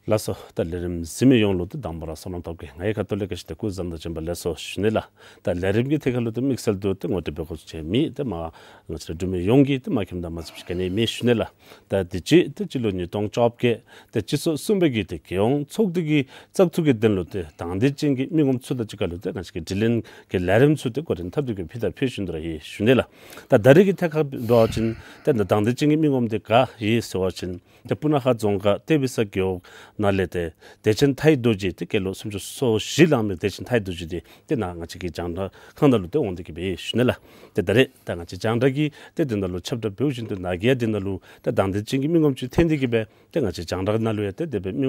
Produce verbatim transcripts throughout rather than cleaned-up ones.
ལགས་སོ། ད་ལས་རིམ་གཟིགས་མི་ཡོངས་ལུ་ཏེ་དང་པ་ར་བསོད་ནམས་སྟོབས་རྒྱས་ང་གི་ཁ་ཐུག་ལས་བཀྲ་ཤིས་བདེ་ལེགས་སྐུ་གཟུགས་བཟང་དང་བྱོན་པ་ལེགས་སོ་ཞུ་ནི་ལགས། ད་ལས་རིམ་གྱི་ཐད་ཁར་ལུ་ཏེ་དམིགས་བསལ་དུ་ཏེ་ངོ་སྤྲོད་འབད་དགོཔ་ཅིག་མེད། ཏེ་མ་ང་བཅས་ར་འབྲུག་མི་ཡོངས་ཀྱིས་ཏེ་མ་མཁྱེནམ་དང་མ་གཟིགསཔ་ཅིག་ག་ནི་མེད་ཞུ་ནི་ལགས། ད་དུས་ཅི་ཏེ་སྤྱི་ལོ་ཉིས་སྟོང་བཅོ་བརྒྱད་ཏེ་སྤྱི་ཚོགས་གསུམ་པའི་གི་ཏེ་རྒྱལ་ཡོངས་ཚོགས་སྡེ་གི་བཙག་འཐུ་གི་དོན་ལུ་ཏེ་དང་འདོད་ཅན་གྱི་མི་ངོམ་ཚུ་དང་གཅིག་ཁར་ལུ་ཏེ་ང་བཅས་ཀྱི་དྲི་ལན་གྱི་ལས་རིམ་ཚུ་ཏེ་འགོ་འདྲེན་འཐབ་སྟེ་གི་ཕུལ་དང་ཕུལ་བཞིན་དུ་ར་ཡོད་ཞུ་ནི་ལགས། ད་ད་རེས་ཀྱི་ཐད་ཁར་འབད་བ་ཅིན་ཏེ་ད་དང་འདོད་ཅན་གྱི་མི་ངོམ་དེ་ག་ཡོད་ཟེར་བ་ཅིན་ཏེ་སྤུ་ན་ཁ་རྫོང་ཁག་ཏེ་བི་ས་རྒེད་འོག་ནང་ལས་ཏེ་བདེ་ཆེན་མཐའི་རྡོ་རྗེ་ཏེ་སྐྱེས་ལོ་སུམ་ཅུ་སོ་བཞི་ལང་མི་བདེ་ཆེན་མཐའི་རྡོ་རྗེ་དེ་ཏེ་ནཱ་ང་བཅས་ཀྱི་རྒྱང་བསྒྲགས་ཁང་ནང་ལུ་ཏེ་འོང་སྟེ་གི་སྦེ་ཞུ་ནི་ལགས། ཏེ་ད་རེས་ད་ང་བཅས་རྒྱང་བསྒྲགས་ཀྱིས་ཏེ་དེ་ནང་ལུ་ཁྱབ་བསྒྲགས་འབདཝ་བཞིན་དུ་ནཱ་གིས་ཡང་དེ་ནང་ལུ་ཏེ་དང་འདོད་ཅན་གྱི་མི་ངོམ་ཅིག་འཐོན་ཏེ་གི་སྦེ་ཏེ་ང་བཅས་རྒྱང་བསྒྲགས་ནང་ལུ་ཡང་ཏེ་དེ་སྦེ་མི་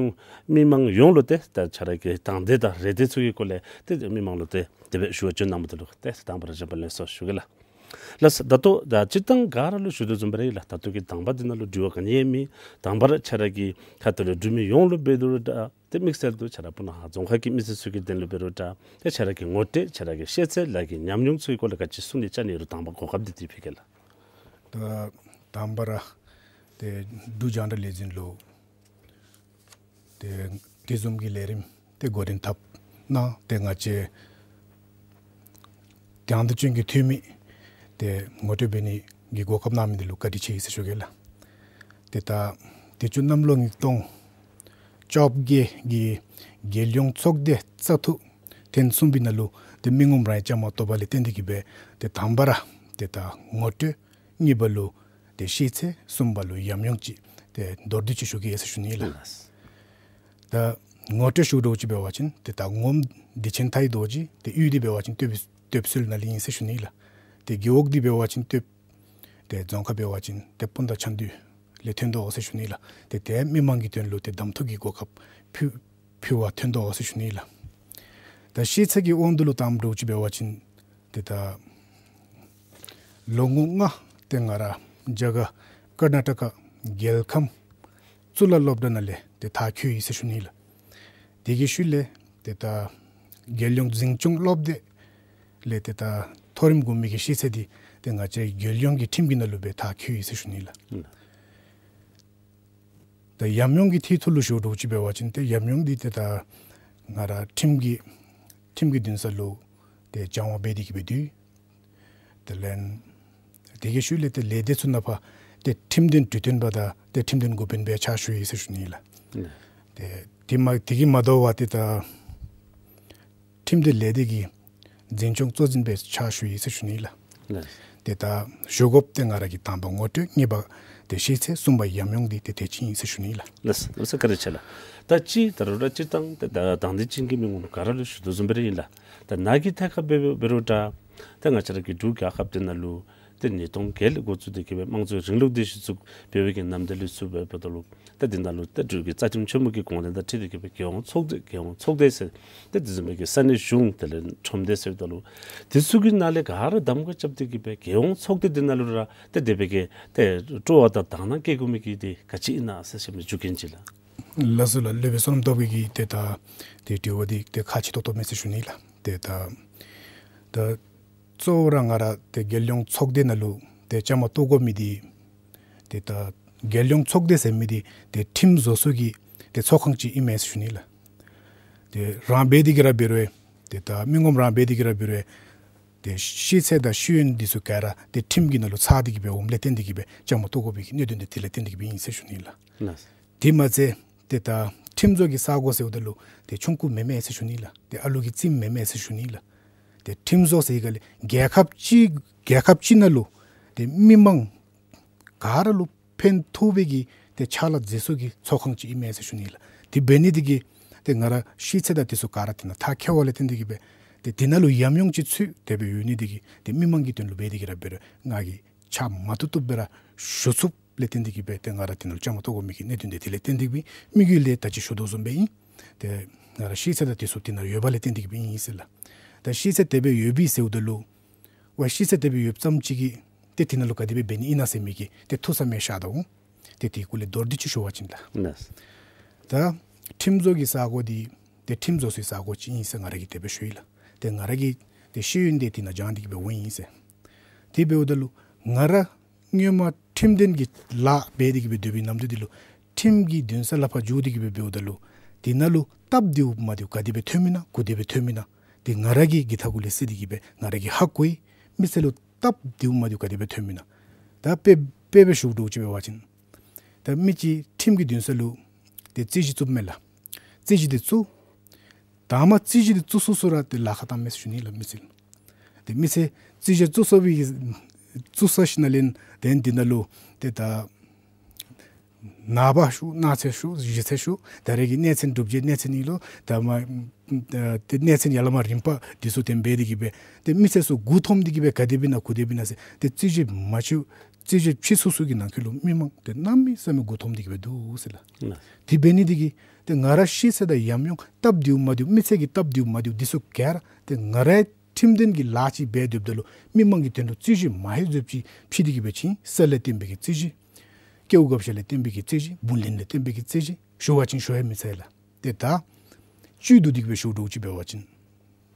མི་མང་ཡོངས་ལུ་ཏེ་ད་ཁྱོད་ར་གི་དང་འདོད་དང་རེ་འདོད་ཚུ་གི་སྐོར་ལས་ཏེ་མི་མང་ལུ་ཏེ་དེ་སྦེ་ཞུ་བར་བྱོན་གནང་མི་དེ་ལུ་ཏེ་དང་པ་ར་བྱོན་པ་ལེགས་སོ་ཞུ་གེ་ལགས། ལགས་སོ། ད་ལྟོ་ད་སྤྱིར་བཏང་ག་ར་ལུ་ཞུ་དོ་བཟུམ་སྦེ་ར་ཨིན་ལགས། ད་ལྟོ་གི་དང་པ་འདི་ནང་ལུ་དྲི་བ་ག་ནི་ཡང་མེད། དང་པ་ར་ཁྱོད་ར་གི་ཁ་ཐུག་ལས་འབྲུག་མི་ཡོངས་ལུ་འབད་རུང་འདྲ་ཏེ་དམིགས་བསལ་དུ་ཁྱོད་ར་སྤུ་ན་ཁ་རྫོང་ཁག་གི་མི་སེར་ཚུ་གི་དོན་ལུ་འབད་རུང་འདྲ་ཏེ་ཁྱོད་ར་གི་ངོ་སྤྲོད་ཁྱོད་ར་གི་ཤེས་ཚད་ལཱ་གི་ཉམས་མྱོང་ཚུ་གི་སྐོར་ལས་ག་ཅི་གསུང་ནི་ཅིག་ཨིན་རུང་དང་པ་གོ་སྐབས་འདི་དེ་ཕུལ་གེ་ལགས། ད་དང་པ་ར་ཏེ་འབྲུག་རྒྱང་བསྒྲགས་ལས་འཛིན་ལུ་ཏེ་དེ་བཟུམ་གྱི་ལས་རིམ་ཏེ་འགོ་འདྲེན་འཐབ་གནང་སྟེ་ང་བཅས་དང་འདོད་ཅན་གྱི་འཐུས་མི་ཏེ་ངོ་སྤྲོད་འབད་ནི་གི་གོ་སྐབས་གནང་མི་འདི་ལུ་བཀའ་དྲིན་ཆེ་ཟེར་ཞུ་གེ་ལགས། ཏེ་ད་དུས་ཅི་གནམ་ལོ་ཉིས་སྟོང་བཅོ་བརྒྱད་ཀྱི་རྒྱལ་ཡོངས་ཚོགས་སྡེ་བཙག་འཐུ་ཐེངས་གསུམ་པའི་ནང་ལུ་ཏེ་མི་ངོམ་རང་བཅའ་མར་གཏོགས་པ་ལས་བརྟེན་ཏེ་གི་སྦེ་ཏེ་དང་པ་ར་ཏེ་ད་ངོ་སྤྲོད་གཉིས་པ་ལུ་ཏེ་ཤེས་ཚད་གསུམ་པ་ལུ་ཉམས་མྱོང་ཅིག་ཏེ་མདོར་བསྡུས་ཅིག་ཞུ་གེ་ཟེར་ཞུ་ནི་ལགས། ལགས། ད་ངོ་སྤྲོད་ཞུ་དོ་ཅིག་འབད་བ་ཅིན་ཏེ་ད་ངོམ་བདེ་ཆེན་མཐའི་རྡོ་རྗེ་ཏེ་གཡུས་འདི་འབད་བ་ཅིན་སྟོད་སྟོད་སིལ་ནང་ལས་ཨིན་ཟེར་ཞུ་ནི་ལགས། ཏེ་རྒེད་འོག་འདི་འབད་བ་ཅིན་སྟོད་ཏེ་རྫོང་ཁག་འབད་བ་ཅིན་ཏེ་སྤུངས་ཐང་ཆ་འདུས་ལས་ཐོན་དོ་ཟེར་ཞུ་ནི་ལགས། ཏེ་ཏེ་མི་མང་གི་དོན་ལུ་ཏེ་གདམ་འཐུ་གི་གོ་སྐབས་ཕུལ་ཕུལ་བར་ཐོན་དོ་ཟེར་ཞུ་ནི་ལགས། ད་ཤེས་ཚད་ཀྱི་དབང་དུ་ལུ་བཏང་དོ་ཅིག་འབད་བ་ཅིན་ཏེ་ད་ལོ་ངོ་ལྔ་ཏེ་ང་ར་རྒྱ་གར་ཀར་ན་ཊ་ཀ་རྒྱལ་ཁམས་གཙུག་ལག་སློབ་གྲྭ་ནང་ལས་ཏེ་མཐར་འཁྱོལ་ཡི་ཟེར་ཞུ་ནི་ལགས། དེ་གི་ཤུལ་ལས་ཏེ་ད་རྒྱལ་ཡོངས་འཛིན་སྐྱོང་སློབ་སྡེ་ལས་ཏེ་ད་མཐོ་རིམ་དགོན་པའི་གི་ཤེས་ཚད་འདི་ཏེ་ང་བཅས་རྒྱལ་ཡོངས་ཀྱི་ཁྲིམས་ཀྱི་ནང་ལུ་སྦེ་མཐར་འཁྱོལ་ཡི་ཟེར་ཞུ་ནི་ལགས། ཨུམ། ད་ཉམས་མྱོང་གི་ཐད་ཐུག་ལུ་ཞུ་དོ་ཅིག་འབད་བ་ཅིན་ཏེ་ཉམས་མྱོང་འདི་ཏེ་ད་ང་ར་ཁྲིམས་ཀྱི་ཁྲིམས་ཀྱི་འདུན་ས་ལུ་ཏེ་སྦྱང་བ་འབད་དེ་གི་སྦེ་སྡོད། དེ་ལས་དེ་གི་ཤུལ་ལས་ཏེ་ལས་སྡེ་ཚུ་ནང་ཕར་ཏེ་ཁྲིམས་དོན་གྲོས་སྟོན་པ་དང་ཏེ་ཁྲིམས་དོན་འགོ་དཔོན་སྦེ་ཕྱག་ཞུ་ཡི་ཟེར་ཞུ་ནི་ལགས། ཨུམ། ཏེ་དེ་མ་དེ་གིས་མ་དོ་བར་ཏེ་ད་ཁྲིམས་དོན་ལས་སྡེ་གི་འཛིན་སྐྱོང་གཙོ་འཛིན་སྦེ་ཕྱག་ཞུ་ཡི་ཟེར་ཞུ་ནི་ལགས། ལགས། ཏེ་ད་ཞུ་དགོཔ་ཏེ་ང་ར་གི་དང་པ་ངོ་སྤྲོད་གཉིས་པ་ཏེ་ཤེས་ཚད་གསུམ་པ་ཉམས་མྱོང་འདི་ཏེ་དེ་ཅིག་ཨིན་ཟེར་ཞུ་ནི་ལགས། ལགས་ལགས་སོ། བཀའ་དྲིན་ཆེ་ལགས། ད་ཅི་ད་རུང་ར་སྤྱིར་བཏང་ཏེ་ད་དང་འདོད་ཅན་གྱི་མི་ངོམ་ག་ར་ལུ་ཞུ་དོ་བཟུམ་སྦེ་ར་ཨིན་ལགས། ད་ནཱ་གི་ཐད་ཁར་འབད་འབད་རུང་འདྲ་ཏེ་ང་བཅས་ར་གི་འབྲུག་རྒྱལ་ཁབ་འདི་ནང་ལུ་ཏེ་ཉིས་སྟོང་བརྒྱད་ལས་འགོ་བཙུགས་ཏེ་གི་སྦེ་དམངས་གཙོའི་རིང་ལུགས་འདི་གཞི་བཙུགས་འབད་བའི་གི་ནམ་དུས་ལས་ཚུར་འབད་འབདཝ་ད་ལུ་ཏེ་འདི་ནང་ལུ་ཏེ་འབྲུག་གི་རྩ་ཁྲིམས་ཆེན་མོ་གི་དགོངས་དོན་དང་འཁྲིལ་ཏེ་གི་སྦེ་རྒྱལ་ཡོངས་ཚོགས་སྡེ་རྒྱལ་ཡོངས་ཚོགས་སྡེ་ཟེར་ཏེ་དེ་བཟུམ་མའི་གི་ས་གནས་གཞུང་དེ་ལས་ཁྲོམ་སྡེ་ཟེརཝ་ད་ལུ་དེ་ཚུ་གི་ནང་ལས་ག་ར་གདམ་ཁ་རྐྱབ་སྟེ་གི་སྦེ་རྒྱལ་ཡོངས་ཚོགས་སྡེ་འདི་ནང་ལུ་ར་ཏེ་དེ་སྦེ་གི་ཏེ་སྤྲོ་བ་དང་དག་སྣང་བསྐྱེད་དགོ་མི་གི་འདི་ག་ཅི་ཨིན་ན་ཟེར་ཞུ་མི་འཇུག་མཁན་ཅིག་ལགས། ལགས་སོ་ལགས། སློབ་དཔོན་བསོད་ནམས་སྟོབས་རྒྱས་ཀྱི་ཏེ་ད་ཏེ་དྲི་བ་འདི་ཏེ་ཁག་ཆེ་ཏོག་ཏོ་མས་ཟེར་ཞུ་ནི་ལགས། ཏེ་ད་ད་གཙོ་བོ་ར་ང་ར་ཏེ་རྒྱལ་ཡོངས་ཚོགས་སྡེ་ནང་ལུ་ཏེ་བཅའ་མར་གཏོགས་དགོ་མི་འདི་ཏེ་ད་རྒྱལ་ཡོངས་ཚོགས་སྡེ་ཟེར་མི་འདི་ཏེ་ཁྲིམས་བཟོ་ས་གི་ཏེ་ཚོགས་ཁང་ཅིག་ཨིན་མས་ཟེར་ཞུ་ནི་ལགས། ཏེ་རང་འབད་དེ་གི་ར་འབད་རུང་ཏེ་ད་མི་ངོམ་རང་འབད་དེ་གི་ར་འབད་རུང་ཏེ་ཤེས་ཚད་དང་ཤེས་ཡོན་འདི་ཚུ་ག་ར་ཏེ་ཁྲིམས་ཀྱི་ནང་ལུ་ཚང་སྟེ་གི་སྦེ་འོངམ་ལས་བརྟེན་ཏེ་གི་སྦེ་བཅའ་མར་གཏོགས་དགོ་པའི་གི་གནད་དོན་འདི་དེ་ལས་བརྟེན་ཏེ་གི་སྦེ་ཨིན་ཟེར་ཞུ་ནི་ལགས། ལགས། དེ་མ་ཚད་ཏེ་ད་ཁྲིམས་བཟོ་གི་ས་གོ་ཟེརཝ་ད་ལུ་ཏེ་ཆུང་ཀུ་མེན་མས་ཟེར་ཞུ་ནི་ལགས། ཏེ་ཨ་ལུ་གི་རྩིས་མེན་མས་ཟེར་ཞུ་ནི་ལགས། ཏེ་ཁྲིམས་བཟོ་ཟེར་ག་ལས་རྒྱལ་ཁབ་ཅིག་རྒྱལ་ཁབ་ཅིག་ནང་ལུ་ཏེ་མི་མང་ག་ར་ལུ་ཕན་ཐོགས་པའི་གི་ཏེ་ཕྱག་ལཱ་མཛད་ས་གི་ཚོགས་ཁང་ཅིག་ཨིན་མས་ཟེར་ཞུ་ནི་ལགས། དེ་འབད་ནི་འདི་གིས་ཏེ་ང་ར་ཤེས་ཚད་དང་དེ་ཚུ་ག་ར་དེ་ནང་མཐར་འཁྱོལ་བ་ལས་བརྟེན་ཏེ་གི་སྦེ་ཏེ་དེ་ནང་ལུ་ཉམས་མྱོང་ཅིག་ཚུད་དེ་སྦེ་ཡོད་ནི་འདི་གིས་ཏེ་མི་མང་གི་དོན་ལུ་འབད་དེ་གི་ར་འབད་རུང་ང་གིས་ཕྱག་མ་བཏུབ་བཏུབ་སྦེ་ར་ཞུ་ཚུགསཔ་ལས་བརྟེན་ཏེ་གི་སྦེ་ཏེ་ང་ར་དེ་ནང་ལུ་བཅའ་མར་གཏོགས་དགོ་མི་གི་གནད་དོན་འདི་དེ་ལས་བརྟེན་ཏེ་གི་སྦེ་དམིགས་ཡུལ་ལས་ད་ཅི་ཞུ་དོ་བཟུམ་སྦེ་ཨིན། ཏེ་ང་ར་ཤེས་ཚད་དང་དེ་ཚུ་དེ་ནང་ཡོད་པ་ལས་བརྟེན་ཏེ་གི་སྦེ་ཨིན་ཟེར་ལགས། ད་ཤེས་ཚད་དེ་སྦེ་ཡོད་པས་ཟེརཝ་ད་ལུ་ཝའི་ཤེས་ཚད་དེ་སྦེ་ཡོདཔ་ཙམ་ཅིག་གིས་ཏེ་དེ་ནང་ལུ་ག་དེ་སྦེ་འབད་ནི་ཨིན་ན་ཟེར་མི་གི་ཏེ་ཐུགས་བསམ་ཡང་བཞག་ད་འོང་། ཏེ་དེ་གུ་ལས་མདོར་བསྡུས་ཅིག་ཞུ་བ་ཅིན་ལགས། ལགས། ད་ཁྲིམས་བཟོ་གི་ས་གོ་འདི་ཏེ་ཁྲིམས་བཟོ་སའི་ས་གོ་ཅིག་ཨིན་ཟེར་ང་ར་གིས་དེ་སྦེ་ཞུ་ཡི་ལགས། ཏེ་ང་ར་གི་ཏེ་ཤེས་ཡོན་འདི་དེ་ནང་སྦྱང་སྟེ་གི་སྦེ་འོང་ཡི་ཟེར། དེ་འབདཝ་ད་ལུ་ང་ར་སྔོན་མ་ཁྲིམས་དོན་གྱི་ལཱ་འབད་དེ་གི་སྦེ་སྡོད་པའི་ནམ་དུས་འདི་ལུ་ ཁྲིམས་ཀྱི་འདུན་ས་ལུ་ཕར་འགྱོ་སྟེ་གི་སྦེ་འབདཝ་ད་ལུ་དེ་ནང་ལུ་སྟབས་བདེཝ་མ་བདེཝ་ག་དེ་སྦེ་ཐོནམ་ཨིན་ན་ག་དེ་སྦེ་ཐོནམ་ཨིན་ན་དེ་ང་ར་གིས་གི་ཐག་གུ་ལས་བསད་དེ་གི་སྦེ་ང་ར་གིས་ཧ་གོ་ཡི། མི་སེར་ལུ་སྟབས་བདེཝ་མ་བདེཝ་ག་དེ་སྦེ་ཐོནམ་ཨིན་ན། ད་དཔེ་དཔེ་སྦེ་ཞུ་དོ་ཅིག་འབད་བ་ཅིན་ད་མི་ཅིག་ཁྲིམས་ཀྱི་འདུན་ས་ལུ་ཏེ་རྩོད་གཞི་བཙུགསཔ་མས་ལགས། རྩོད་གཞི་དེ་བཙུགས། དང་པ་རྩོད་གཞི་དེ་བཙུགས་ཚར་ཚར་ར་ཏེ་ལཱ་ཁག་བཏངམ་མས་ཟེར་ཞུ་ནི་ལགས་མི་སེར་ལུ། ཏེ་མི་སེར་རྩོད་གཞི་བཙུགས་ཚར་བའི་བཙུགས་ཚར་ཞིནམ་ལས་ཏེ་འདི་ནང་ལུ་ཏེ་ད་ནངས་པ་ཞུ་གནངས་ཚེ་ཞུ་གཞེས་ཚེ་ཞུ་ད་རེས་ཀྱི་གནས་ཚད་འགྲུབ་རྗེས་གནས་ཚད་ཨིན་ལོ། ད་མ་ཏེ་གནས་ཚད་ཡར་ལས་མར་རིམ་པ་འདི་ཚུ་ཏེ་འབད་དེ་གི་སྦེ་ཏེ་མི་སེར་ཚུ་མགུ་འཐོམས་ཏེ་གི་སྦེ་ག་དེ་སྦེ་ཨིན་ན་ག་དེ་སྦེ་ཨིན་ན་ཟེར་ཏེ་རྩོད་གཞི་མ་ཕྱེ་རྩོད་གཞི་ཕྱེ་ཚར་ཚར་གྱི་ནང་འཁོད་ལུ་མི་མང་ཏེ་གནམ་མེད་ས་མེད་མགུ་འཐོམས་ཏེ་གི་སྦེ་འདུག་ཟེར་ལགས། ལགས། དེ་འབད་ནི་དེ་གིས་ཏེ་ང་ར་ཤེས་ཚད་དང་ཉམས་མྱོང་སྟབས་བདེཝ་མ་བདེཝ་མི་སེར་གྱི་སྟབས་བདེཝ་མ་བདེཝ་འདི་ཚུ་ག་ར་ཏེ་ང་རའི་ཁྲིམས་དོན་གྱི་ལཱ་ཅིག་འབད་སྡོདཔ་ད་ལུ་མི་མང་གི་དོན་ལུ་རྩོད་གཞི་མ་ཧེ་བཟུམ་ཅིག་ཕྱེ་སྟེ་གི་སྦེ་ཕྱིན། ས་ལས་བརྟེན་པའི་གི་རྩོད་གཞི། སྐལཝ་བགོ་བཤའ་ལས་བརྟེན་པའི་གི་རྩོད་གཞི། བུ་ལོན་ལས་བརྟེན་པའི་གི་རྩོད་གཞི། ཞུ་བ་ཅིན་ཞུ་ཡང་མི་ཚར་ལགས། ཏེ་ད་བཅུད་བསྡུ་སྟེ་གི་སྦེ་ཞུ་དོ་ཅིག་འབད་བ་ཅིན་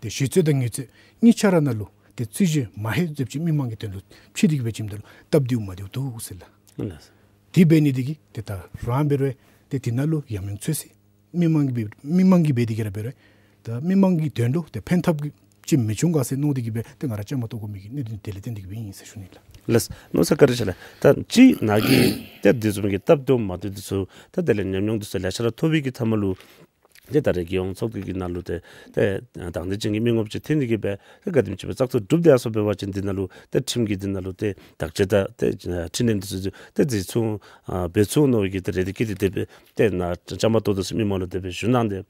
ཏེ་ཞི་རྩོད་དང་ངལ་རྩོད་གཉིས་ཆ་ར་ནང་ལུ་ཏེ་རྩོད་གཞི་མ་ཧེ་བཟུམ་ཅིག་མི་མང་གི་དོན་ལུ་ཕྱེ་སྟེ་གི་སྦེ་ཕྱིནམ་ད་ལུ་སྟབས་བདེཝ་མ་བདེཝ་འདུག་ཟེར་ལགས། ལགས། དེ་འབད་ནི་དེ་གིས་ཏེ་ད་རང་འབད་རུང་ཏེ་དེ་ནང་ལུ་ཉམས་མྱོང་ཚུད་ཅི། མི་མང་གིས་འབད་མི་མང་གིས་འབད་དེ་གི་ར་འབད་རུང་ད་མི་མང་གི་དོན་ལུ་ཏེ་ཕན་ཐབས་ཀྱི་ཅིག་མི་འབྱུང་ག་ཟེར་མནོ་སྟེ་གི་སྦེ་ཏེ་ང་ར་བཅའ་མར་གཏོགས་དགོ་མི་གི་གནད་དོན་དེ་ལས་བརྟེན་ཏེ་གི་སྦེ་ཨིན་ཟེར་ཞུ་ནི་ལགས། ལགས། མནོ་ས་བཀའ་དྲིན་ཆེ་ལགས། ད་ཅི་ནཱ་གིས་ཏེ་དེ་བཟུམ་གྱི་སྟབས་བདེཝ་མ་བདེཝ་འདི་ཚུ་ད་དེ་ལས་ཉམས་མྱོང་འདི་ཚུ་ལེ་ཤ་ར་ཐོབ་པའི་གི་མཐའ་མ་ལུ་ཏེ་ད་རེས་རྒྱལ་ཡོངས་ཚོགས་སྡེ་གི་ནང་ལུ་ཏེ་ཏེ་དང་འདོད་ཅན་གྱི་མི་ངོམ་ཅིག་ཐོན་ཏེ་གི་སྦེ་ཏེ་ག་དེམ་ཅིག་སྦེ་བཙག་འཐུ་གྲུབ་སྟེ་ཡར་སོང་འབད་བ་ཅིན་འདི་ནང་ལུ་ཏེ་ཁྲིམས་ཀྱི་འདི་ནང་ལུ་ཏེ་དག་ཆ་དང་ཏེ་ཨ་འཕྲི་སྣོན་འདི་ཚུ་ཏེ་འཛིན་ཚུགས་ཨ་འབད་ཚུགས་མནོ་བའི་གི་ཏེ་རེ་འདུན་བསྐྱེད་དེ་དེ་སྦེ་ཏེ་ནཱ་བཅའ་མར་གཏོགས་དོ་ཟེར་མི་མང་ལུ་དེ་སྦེ་ཞུ་གནང་སྟེ།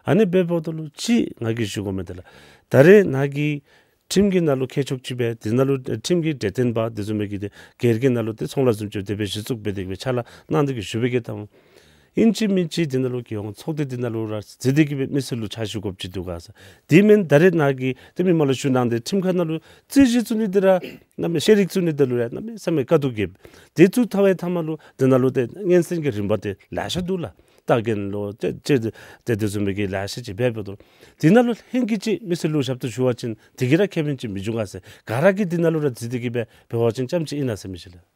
ཨ་ནི་འབདཝ་ད་ལུ་ཅིག་ང་གིས་ཞུ་དགོ་མི་འདི་ལགས། ད་རེས་ནཱ་གིས་ཁྲིམས་ཀྱི་ནང་ལུ་མཁས་མཆོག་ཅིག་སྦེ་དེ་ནང་ལུ་ཁྲིམས་ཀྱི་གྲོས་སྟོན་པ་དེ་བཟུམ་མའི་གི་ཏེ་སྒེར་གྱི་ནང་ལུ་ཏེ་ཚོང་ལཱ་བཟུམ་ཅིག་དེ་སྦེ་གཞི་བཙུགས་འབད་དེ་གི་སྦེ་ཕྱག་ལཱ་གནང་སྟེ་གི་བཞུགས་པའི་གི་ཐང་ཨིན་ཅི་མིན་ཅི་དེ་ནང་ལུ་རྒྱལ་ཡོངས་ཚོགས་སྡེ་དེ་ནང་ལུ་ར་འཛུལ་ཏེ་གི་སྦེ་མི་སེར་ལུ་ཕྱག་ཞུ་དགོཔ་ཅིག་འདུག་ག་ཟེར། དེ་མེན་ད་རེས་ནཱ་གིས་ཏེ་མི་མང་ལུ་ཞུ་གནང་སྟེ་ཁྲིམས་ཁང་ནང་ལུ་རྩོད་གཞི་བཙུགས་ནི་འདི་ར་གནམ་མེད་ཤེས་རིག་བཙུགས་ནི་འདི་ལུ་ར་གནམ་མེད་ས་མེད་དཀའ་སྡུག་གི་དེ་བཙུགས་ཚར་བའི་མཐའ་མ་ལུ་དེ་ནང་ལུ་ཏེ་སྙན་གསན་གྱི་རིམ་པ་དེ་ལེ་ཤ་འདུག་ལགས། རྟགས་འགེངས་ལོ་ཏེ་ཏེ་ཏེ་དེ་བཟུམ་མའི་གི་ལེ་ཤ་ཅིག་འབད་འབདཝ་ད་དེ་ནང་ལུ་ལྷན་སྐྱེས་ཅིག་མི་སེར་ལུ་ཞབས་ཏོག་ཞུ་བ་ཅིན་དེ་གིས་ར་ཁེ་ཕན་ཅིག་མི་འབྱུང་ག་ཟེར་ག་ར་གིས་དེ་ནང་ལུ་ར་འཛུལ་ཏེ་གི་སྦེ་འབད་བ་ཅིན་ཙམ་ཅིག་ཨིན་ན་ཟེར་མི་ཤེས་ལགས།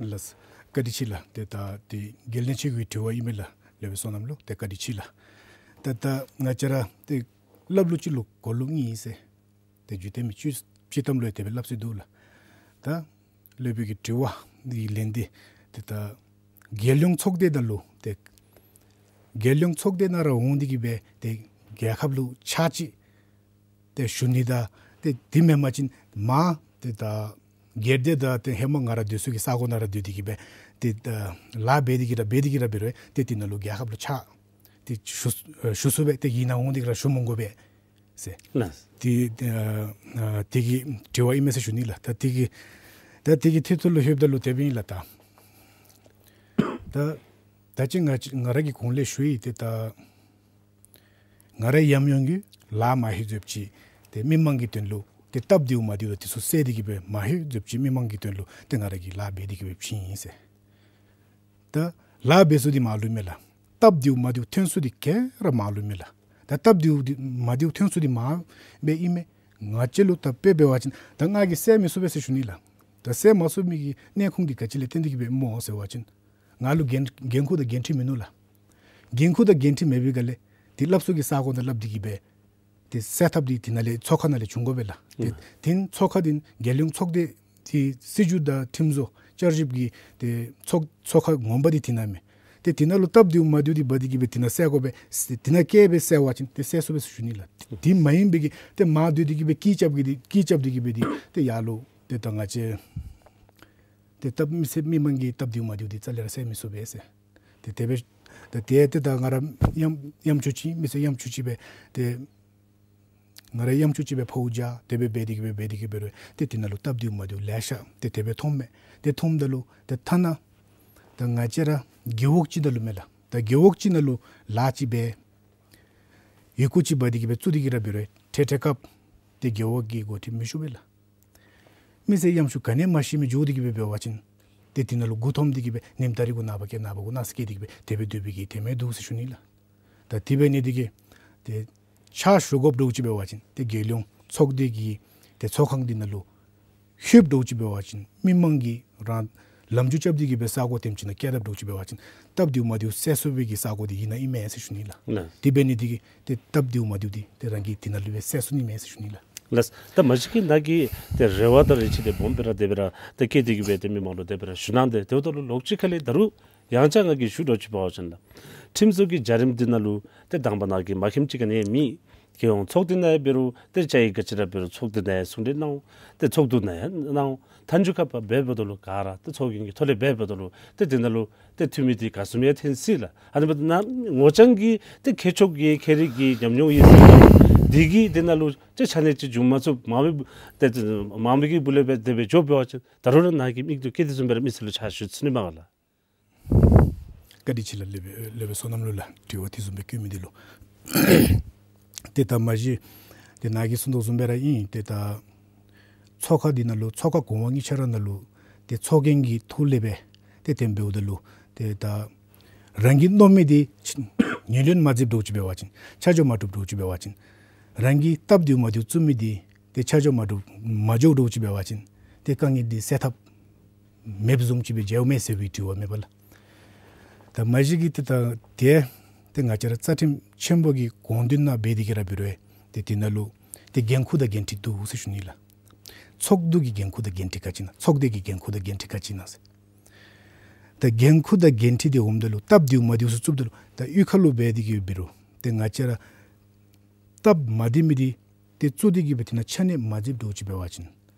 ལགས། བཀའ་དྲིན་ཆེ་ལགས། ཏེ་ད་ཏེ་རྒྱལ་བློན་ཆེ་གི་དྲི་བ་ཨིན་མས་ལགས། ལེགས་པའི་བསོད་ནམས་ལུ་ཏེ་བཀའ་དྲིན་ཆེ་ལགས། ཏེ་ད་ང་བཅས་ར་ཏེ་སླབ་ལུགས་ཅིག་ལུ་གོ་ལུགས་གཉིས་ཨིན་ཟེར་ཏེ་འཇིག་རྟེན་མི་སྤྱི་སྤྱི་གཏམ་ལུ་ཡང་དེ་སྦེ་སླབ་སྲོལ་འདུག་ལགས། ད་སློབ་དཔོན་གྱི་དྲི་བ་འདི་ལན་འདི་ཏེ་ད་རྒྱལ་ཡོངས་ཚོགས་སྡེ་ནང་ལུ་ཏེ་རྒྱལ་ཡོངས་ཚོགས་སྡེ་ནང་ར་འོང་སྟེ་གི་སྦེ་ཏེ་རྒྱལ་ཁབ་ལུ་ཕྱག་ཅིག་ཏེ་ཞུ་ནི་དང་ཏེ་དེ་མེན་པ་ཅིན་མར་ཏེ་ད་སྒེར་སྡེ་དང་ཏེ་ཧེ་མ་ང་ར་སྡོད་ས་གི་ས་གོ་ནང་ར་སྡོད་དེ་གི་སྦེ་ཏེ་ད་ལཱ་འབད་དེ་གི་ར་འབད་དེ་གི་ར་འབད་རུང་ཏེ་དེ་ནང་ལུ་རྒྱལ་ཁབ་ལུ་ཕྱག་ཏེ་ཞུ་ཞུ་ཚུགས་པས། ཏེ་གཞན་ནང་འོང་སྟེ་གི་ར་ཞུ་མི་དགོ་པས་ཟེར། ལགས། དེ་ཨ་དེ་གི་དྲི་བ་ཨིན་མས་ཟེར་ཞུ་ནི་ལགས། ད་དེ་གི་ད་དེ་གི་ཐད་ཁར་ལུ་ལྷོདཔ་ད་ལུ་དེ་སྦེ་ཨིན་ལགས། ད་ད་ད་ཅི་ང་ང་ར་གིས་གོང་ལས་ཞུ་ཡི། ཏེ་ད་ང་རའི་ཉམས་མྱོང་གིས་ལཱ་མ་ཧེ་བཟུམ་ཅིག་ཏེ་མི་མང་གི་དོན་ལུ་ཏེ་སྟབས་བདེཝ་མ་བདེཝ་དེ་ཚུ་བསལ་ཏེ་གི་སྦེ་མ་ཧེ་བཟུམ་ཅིག་མི་མང་གི་དོན་ལུ་ཏེ་ང་ར་གིས་ལཱ་འབད་དེ་གི་སྦེ་ཕྱིན་ཡི་ཟེར། ད་ལཱ་འབད་ས་འདི་མ་ལུས་མས་ལགས། སྟབས་བདེཝ་མ་བདེཝ་ཐོན་ས་འདི་ག་ར་མ་ལུས་མས་ལགས། ད་སྟབས་བདེཝ་འདི་མ་བདེཝ་ཐོན་ས་འདི་མ་སྦེ་ཨིན་མས། ང་བཅས་ལུ་ད་དཔེ་འབད་བ་ཅིན་ད་ང་གིས་བསལ་མི་ཚུགས་པས་ཟེར་ཞུ་ནི་ལགས། ད་བསལ་མ་ཚུགས་མི་གི་གནད་ཁུངས་འདི་ག་ཅི་ལས་བརྟེན་ཏེ་གི་སྦེ་སྨོ་ཟེར་བ་ཅིན་ང་ལུ་འགན་འགན་ཁུར་དང་འགན་འཁྲི་མིན་ནུག་ལགས། འགན་ཁུར་དང་འགན་འཁྲི་མེད་པའི་སྒང་ལས་ཏེ་སླབ་ས་གི་ས་གོ་ནང་སླབ་སྟེ་གི་སྦེ་ཏེ་སེལ་ཐབས་འདི་དེ་ནང་ལས་ཚོགས་ཁང་ནང་ལས་བྱུང་དགོ་པས་ལགས། ཏེ་ཨུམ་དེ་ཚོགས་ཁང་འདི་རྒྱལ་ཡོངས་ཚོགས་སྡེ་ཏེ་སྲིད་བྱུས་དང་ཁྲིམས་བཟོ་བསྐྱར་ཞིབ་ཀྱི་ཏེ་ཚོགས་ཚོགས་ཁང་ངོ་མ་འདི་དེ་ནང་མས། ཏེ་དེ་ནང་ལུ་སྟབས་བདེཝ་མ་བདེཝ་འདི་འབད་དེ་གི་སྦེ་དེ་ནང་བསལ་དགོ་པས། དེ་ནང་བསྐྱལ་སྦེ་བསལ་བ་ཅིན་ཏེ་བསལ་ཚུགས་པས་ཟེར་ཞུ་ནི་ལགས། དེ་མ་ཡིན་པའི་གི་ཏེ་མར་སྡོད་དེ་གི་སྦེ་སྐད་རྐྱབ་ཀྱི་འདི་སྐད་རྐྱབ་སྟེ་གི་སྦེ་འདི་ཏེ་ཡར་ལུ་ཏེ་ད་ང་བཅས་ཏེ་སྟབས་མི་སེར་མི་མང་གི་སྟབས་བདེཝ་མ་བདེཝ་འདི་རྩ་ལས་ར་བསལ་མི་ཚུགས་པས་ཟེར། ཏེ་དེ་སྦེ་ད་ཏེ་ཏེ་ད་ང་ར་ཡམ་ཡམ་ཆུང་ཅིག་མི་སེར་ཡམ་ཆུང་ཅིག་སྦེ་ཏེ་ང་ར་ཡམ་ཆུང་ཅིག་སྦེ་ཕོཝ་རྒྱག་དེ་སྦེ་འབད་དེ་གི་སྦེ་འབད་དེ་གི་འབད་རུང་ཏེ་དེ་ནང་ལུ་སྟབས་བདེཝ་མ་བདེཝ་ལེ་ཤ་ཏེ་དེ་སྦེ་མཐོངམ་མས། ཏེ་མཐོངམ་ད་ལུ་ཏེ་ཐ་ན་ད་ང་བཅས་ར་རྒེད་འོག་ཅིག་ནང་ལུ་མས་ལགས། ད་རྒེད་འོག་ཅིག་ནང་ལུ་ལཱ་ཅིག་འབད་ཡི་གུ་ཅིག་འབག་སྟེ་གི་སྦེ་བཙུགས་ཏེ་གི་ར་འབད་རུང་ཏེ་འཕྲལ་འཕྲལ་སྐབས་ཏེ་རྒེད་འོག་གི་འགོ་ཁྲིདཔ་མི་བཞུགས་པས་ལགས། མི་སེར་ཡམ་ཆུང་ག་ནི་མ་ཤེས་མི་འགྱོ་སྟེ་གི་སྦེ་འབད་བ་ཅིན་ཏེ་དེ་ནང་ལུ་མགུ་འཐོམས་ཏེ་གི་སྦེ་ཉིནམ་ད་རེས་གུ་ནངས་པ་སྐྱེལ་ནངས་པ་གུ་གནངས་ཚེ་སྐྱེལ་ཏེ་གི་སྦེ་དེ་སྦེ་སྡོད་པའི་གི་དེ་མེད་འདུག་ཟེར་ཞུ་ནི་ལགས། ད་དེ་འབད་ནི་དེ་གིས་ཏེ་ཕྱག་ཞུ་དགོཔ་འདྲཝ་ཅིག་འབད་བ་ཅིན་ཏེ་རྒྱལ་ཡོངས་ཚོགས་སྡེ་གི་ཏེ་ཚོགས་ཁང་འདི་ནང་ལུ་ལྷོདཔ་འདྲཝ་ཅིག་འབད་བ་ཅིན་མི་མང་གིས་རང་ ལམ་འཇུག་རྐྱབ་སྟེ་གི་སྦེ་ས་གོ་དེམ་ཅིག་ནང་བསྐྱལ་དཔ་འདྲཝ་ཅིག་འབད་བ་ཅིན་སྟབས་བདེཝ་མ་བདེཝ་སེལ་ཚུགས་པའི་གི་ས་གོ་འདི་ཨིན་ན་ཨིན་མས་ཟེར་ཞུ་ནི་ལགས། ལགས། དེ་འབད་ནི་འདི་གིས་ཏེ་སྟབས་བདེཝ་མ་བདེཝ་འདི་ཏེ་རང་གིས་དེ་ནང་ལུ་སྦེ་སེལ་ཚུགས་ནི་མས་ཟེར་ཞུ་ནི་ལགས། ལགས། ད་མ་གཞི་གི་ནཱ་གིས་ཏེ་རེ་བ་དང་རེ་ཆེ་འདི་སྦོམ་སྦེ་ར་དེ་སྦེ་ར་ཏེ་བསྐྱེད་དེ་གི་སྦེ་ཏེ་མི་མང་ལུ་དེ་སྦེ་ར་ཞུ་གནང་སྟེ་དེ་འབདཝ་ད་ལུ་ལོགས་ཅིག་ཁ་ལས་ད་རུང་ཡང་ཅིན་ང་གིས་ཞུ་འདྲཝ་ཅིག་འབད་བ་ཅིན་ལགས། ཁྲིམས་བཟོ་གི་བྱ་རིམ་འདི་ནང་ལུ་ཏེ་དང་པ་ནཱ་གིས་མ་མཁྱེནམ་ཅིག་ག་ནི་ཡང་མེད། རྒྱལ་ཡོངས་ཚོགས་སྡེ་ནང་ཡང་འབད་རུང་ཏེ་བཅའ་ཡིག་ག་ཅི་ར་འབད་རུང་ཚོགས་སྡེ་ནང་ཡང་གསུང་གྲོས་གནང་འོང་། ཏེ་ཚོགས་འདུ་ནང་ཡང་གནང་འོང་། མཐའ་མཇུག་ཁར་འབདཝ་ད་ལུ་ག་ར་ཏེ་ཚོགས་རྒྱན་གྱི་ཐོག་ལས་འབདཝ་ད་ལུ་ཏེ་དེ་ནང་ལུ་ཏེ་འཐུས་མི་འདི་ག་བཟུམ་ཡང་འཐོན་སྲིད་ལགས། ཨ་ནི་འབདཝ་ད་ནཱ་ངོ་རྐྱང་གི་ཏེ་ཁྱད་ཆོས་ཀྱི་ཁྱད་རིག་གི་ཉམས་མྱོང་ཡོད་ཟེར་འདི་གིས་དེ་ནང་ལུ་ཏེ་ཆ་གནས་ཅིག་འབྱུང་མ་ཚུགས། མང་མི་ཏེ་མང་མི་གི་སྦུག་ལས་སྦེ་དེ་སྦེ་འགྱོ་འབད་བ་ཅིན་ད་རུང་ར་ནཱ་གི་མིག་ཏོ་བསྐྱེད་དེ་བཟུམ་སྦེ་ར་མི་སེར་ལུ་ཕྱག་ཞུ་ཚུགས་ནི་མས་ག་ལགས། བཀའ་དྲིན་ཆེ་ལགས། ལེགས་པའི་ལེགས་པའི་བསོད་ནམས་ལུ་ལགས། དྲི་བ་དེ་བཟུམ་སྦེ་བཀོད་མི་འདི་ལུ། ཏེ་ད་མ་གཞི་ཏེ་ནཱ་གིས་གསུངས་དོ་བཟུམ་སྦེ་ར་ཨིན། ཏེ་ད་ཚོགས་ཁང་འདི་ནང་ལུ་ཚོགས་ཁང་གོང་མ་གཉིས་ཆ་ར་ནང་ལུ་ཏེ་ཚོགས་རྒྱན་གྱི་ཐོག་ལས་སྦེ་ཏེ་དེ་སྦེ་འབདཝ་ད་ལུ་ཏེ་ད་རང་གིས་མནོ་མི་འདི་ངོས་ལེན་མ་མཛདཔ་འདྲཝ་ཅིག་འབད་བ་ཅིན་ཆ་འཇོག་མ་གྲུབ་འདྲཝ་ཅིག་འབད་བ་ཅིན་རང་གིས་སྟབས་བདེཝ་མ་བདེཝ་བཙུགས་མི་འདི་ཏེ་ཆ་འཇོག་མ་གྲུབ་མ་འགྱོ་འདྲཝ་ཅིག་འབད་བ་ཅིན་ཏེ་དཀའ་ངལ་འདི་སེལ་ཐབས་མེདཔ་བཟུམ་ཅིག་སྦེ་མཇལཝ་མས་ཟེར་བའི་དྲི་བ་མེན་པ་ལགས། ད་མ་གཞི་གི་ཏེ་ད་ཏེ་ཏེ་ང་བཅས་ར་རྩ་ཁྲིམས་ཆེན་པོ་གི་དགོངས་དོན་ནང་འབད་དེ་གི་ར་འབད་རུང་ཏེ་དེ་ནང་ལུ་ཏེ་འགན་ཁུར་དང་འགན་འཁྲི་འདུག་ཟེར་ཞུ་ནི་ལགས། ཚོགས་འདུ་གི་འགན་ཁུར་དང་འགན་འཁྲི་ག་ཅི་ཨིན་ན། ཚོགས་སྡེ་གི་འགན་ཁུར་དང་འགན་འཁྲི་ག་ཅི་ཨིན་ན་ཟེར། ད་འགན་ཁུར་དང་འགན་འཁྲི་འདི་འོངམ་ད་ལུ་སྟབས་བདེཝ་མ་བདེཝ་ཚུ་བཙུགསཔ་ད་ལུ་ད་གཡུས་ཁ་ལུ་འབད་དེ་གི་འབད་རུང་ཏེ་ང་བཅས་ར་སྟབས་མ་བདེ་མི་འདི་ཏེ་བཙུགས་ཏེ་གི་སྦེ་དེ་ནང་ཆ་གནས་མ་མཛདཔ་འདྲཝ་ཅིག་འབད་བ་ཅིན་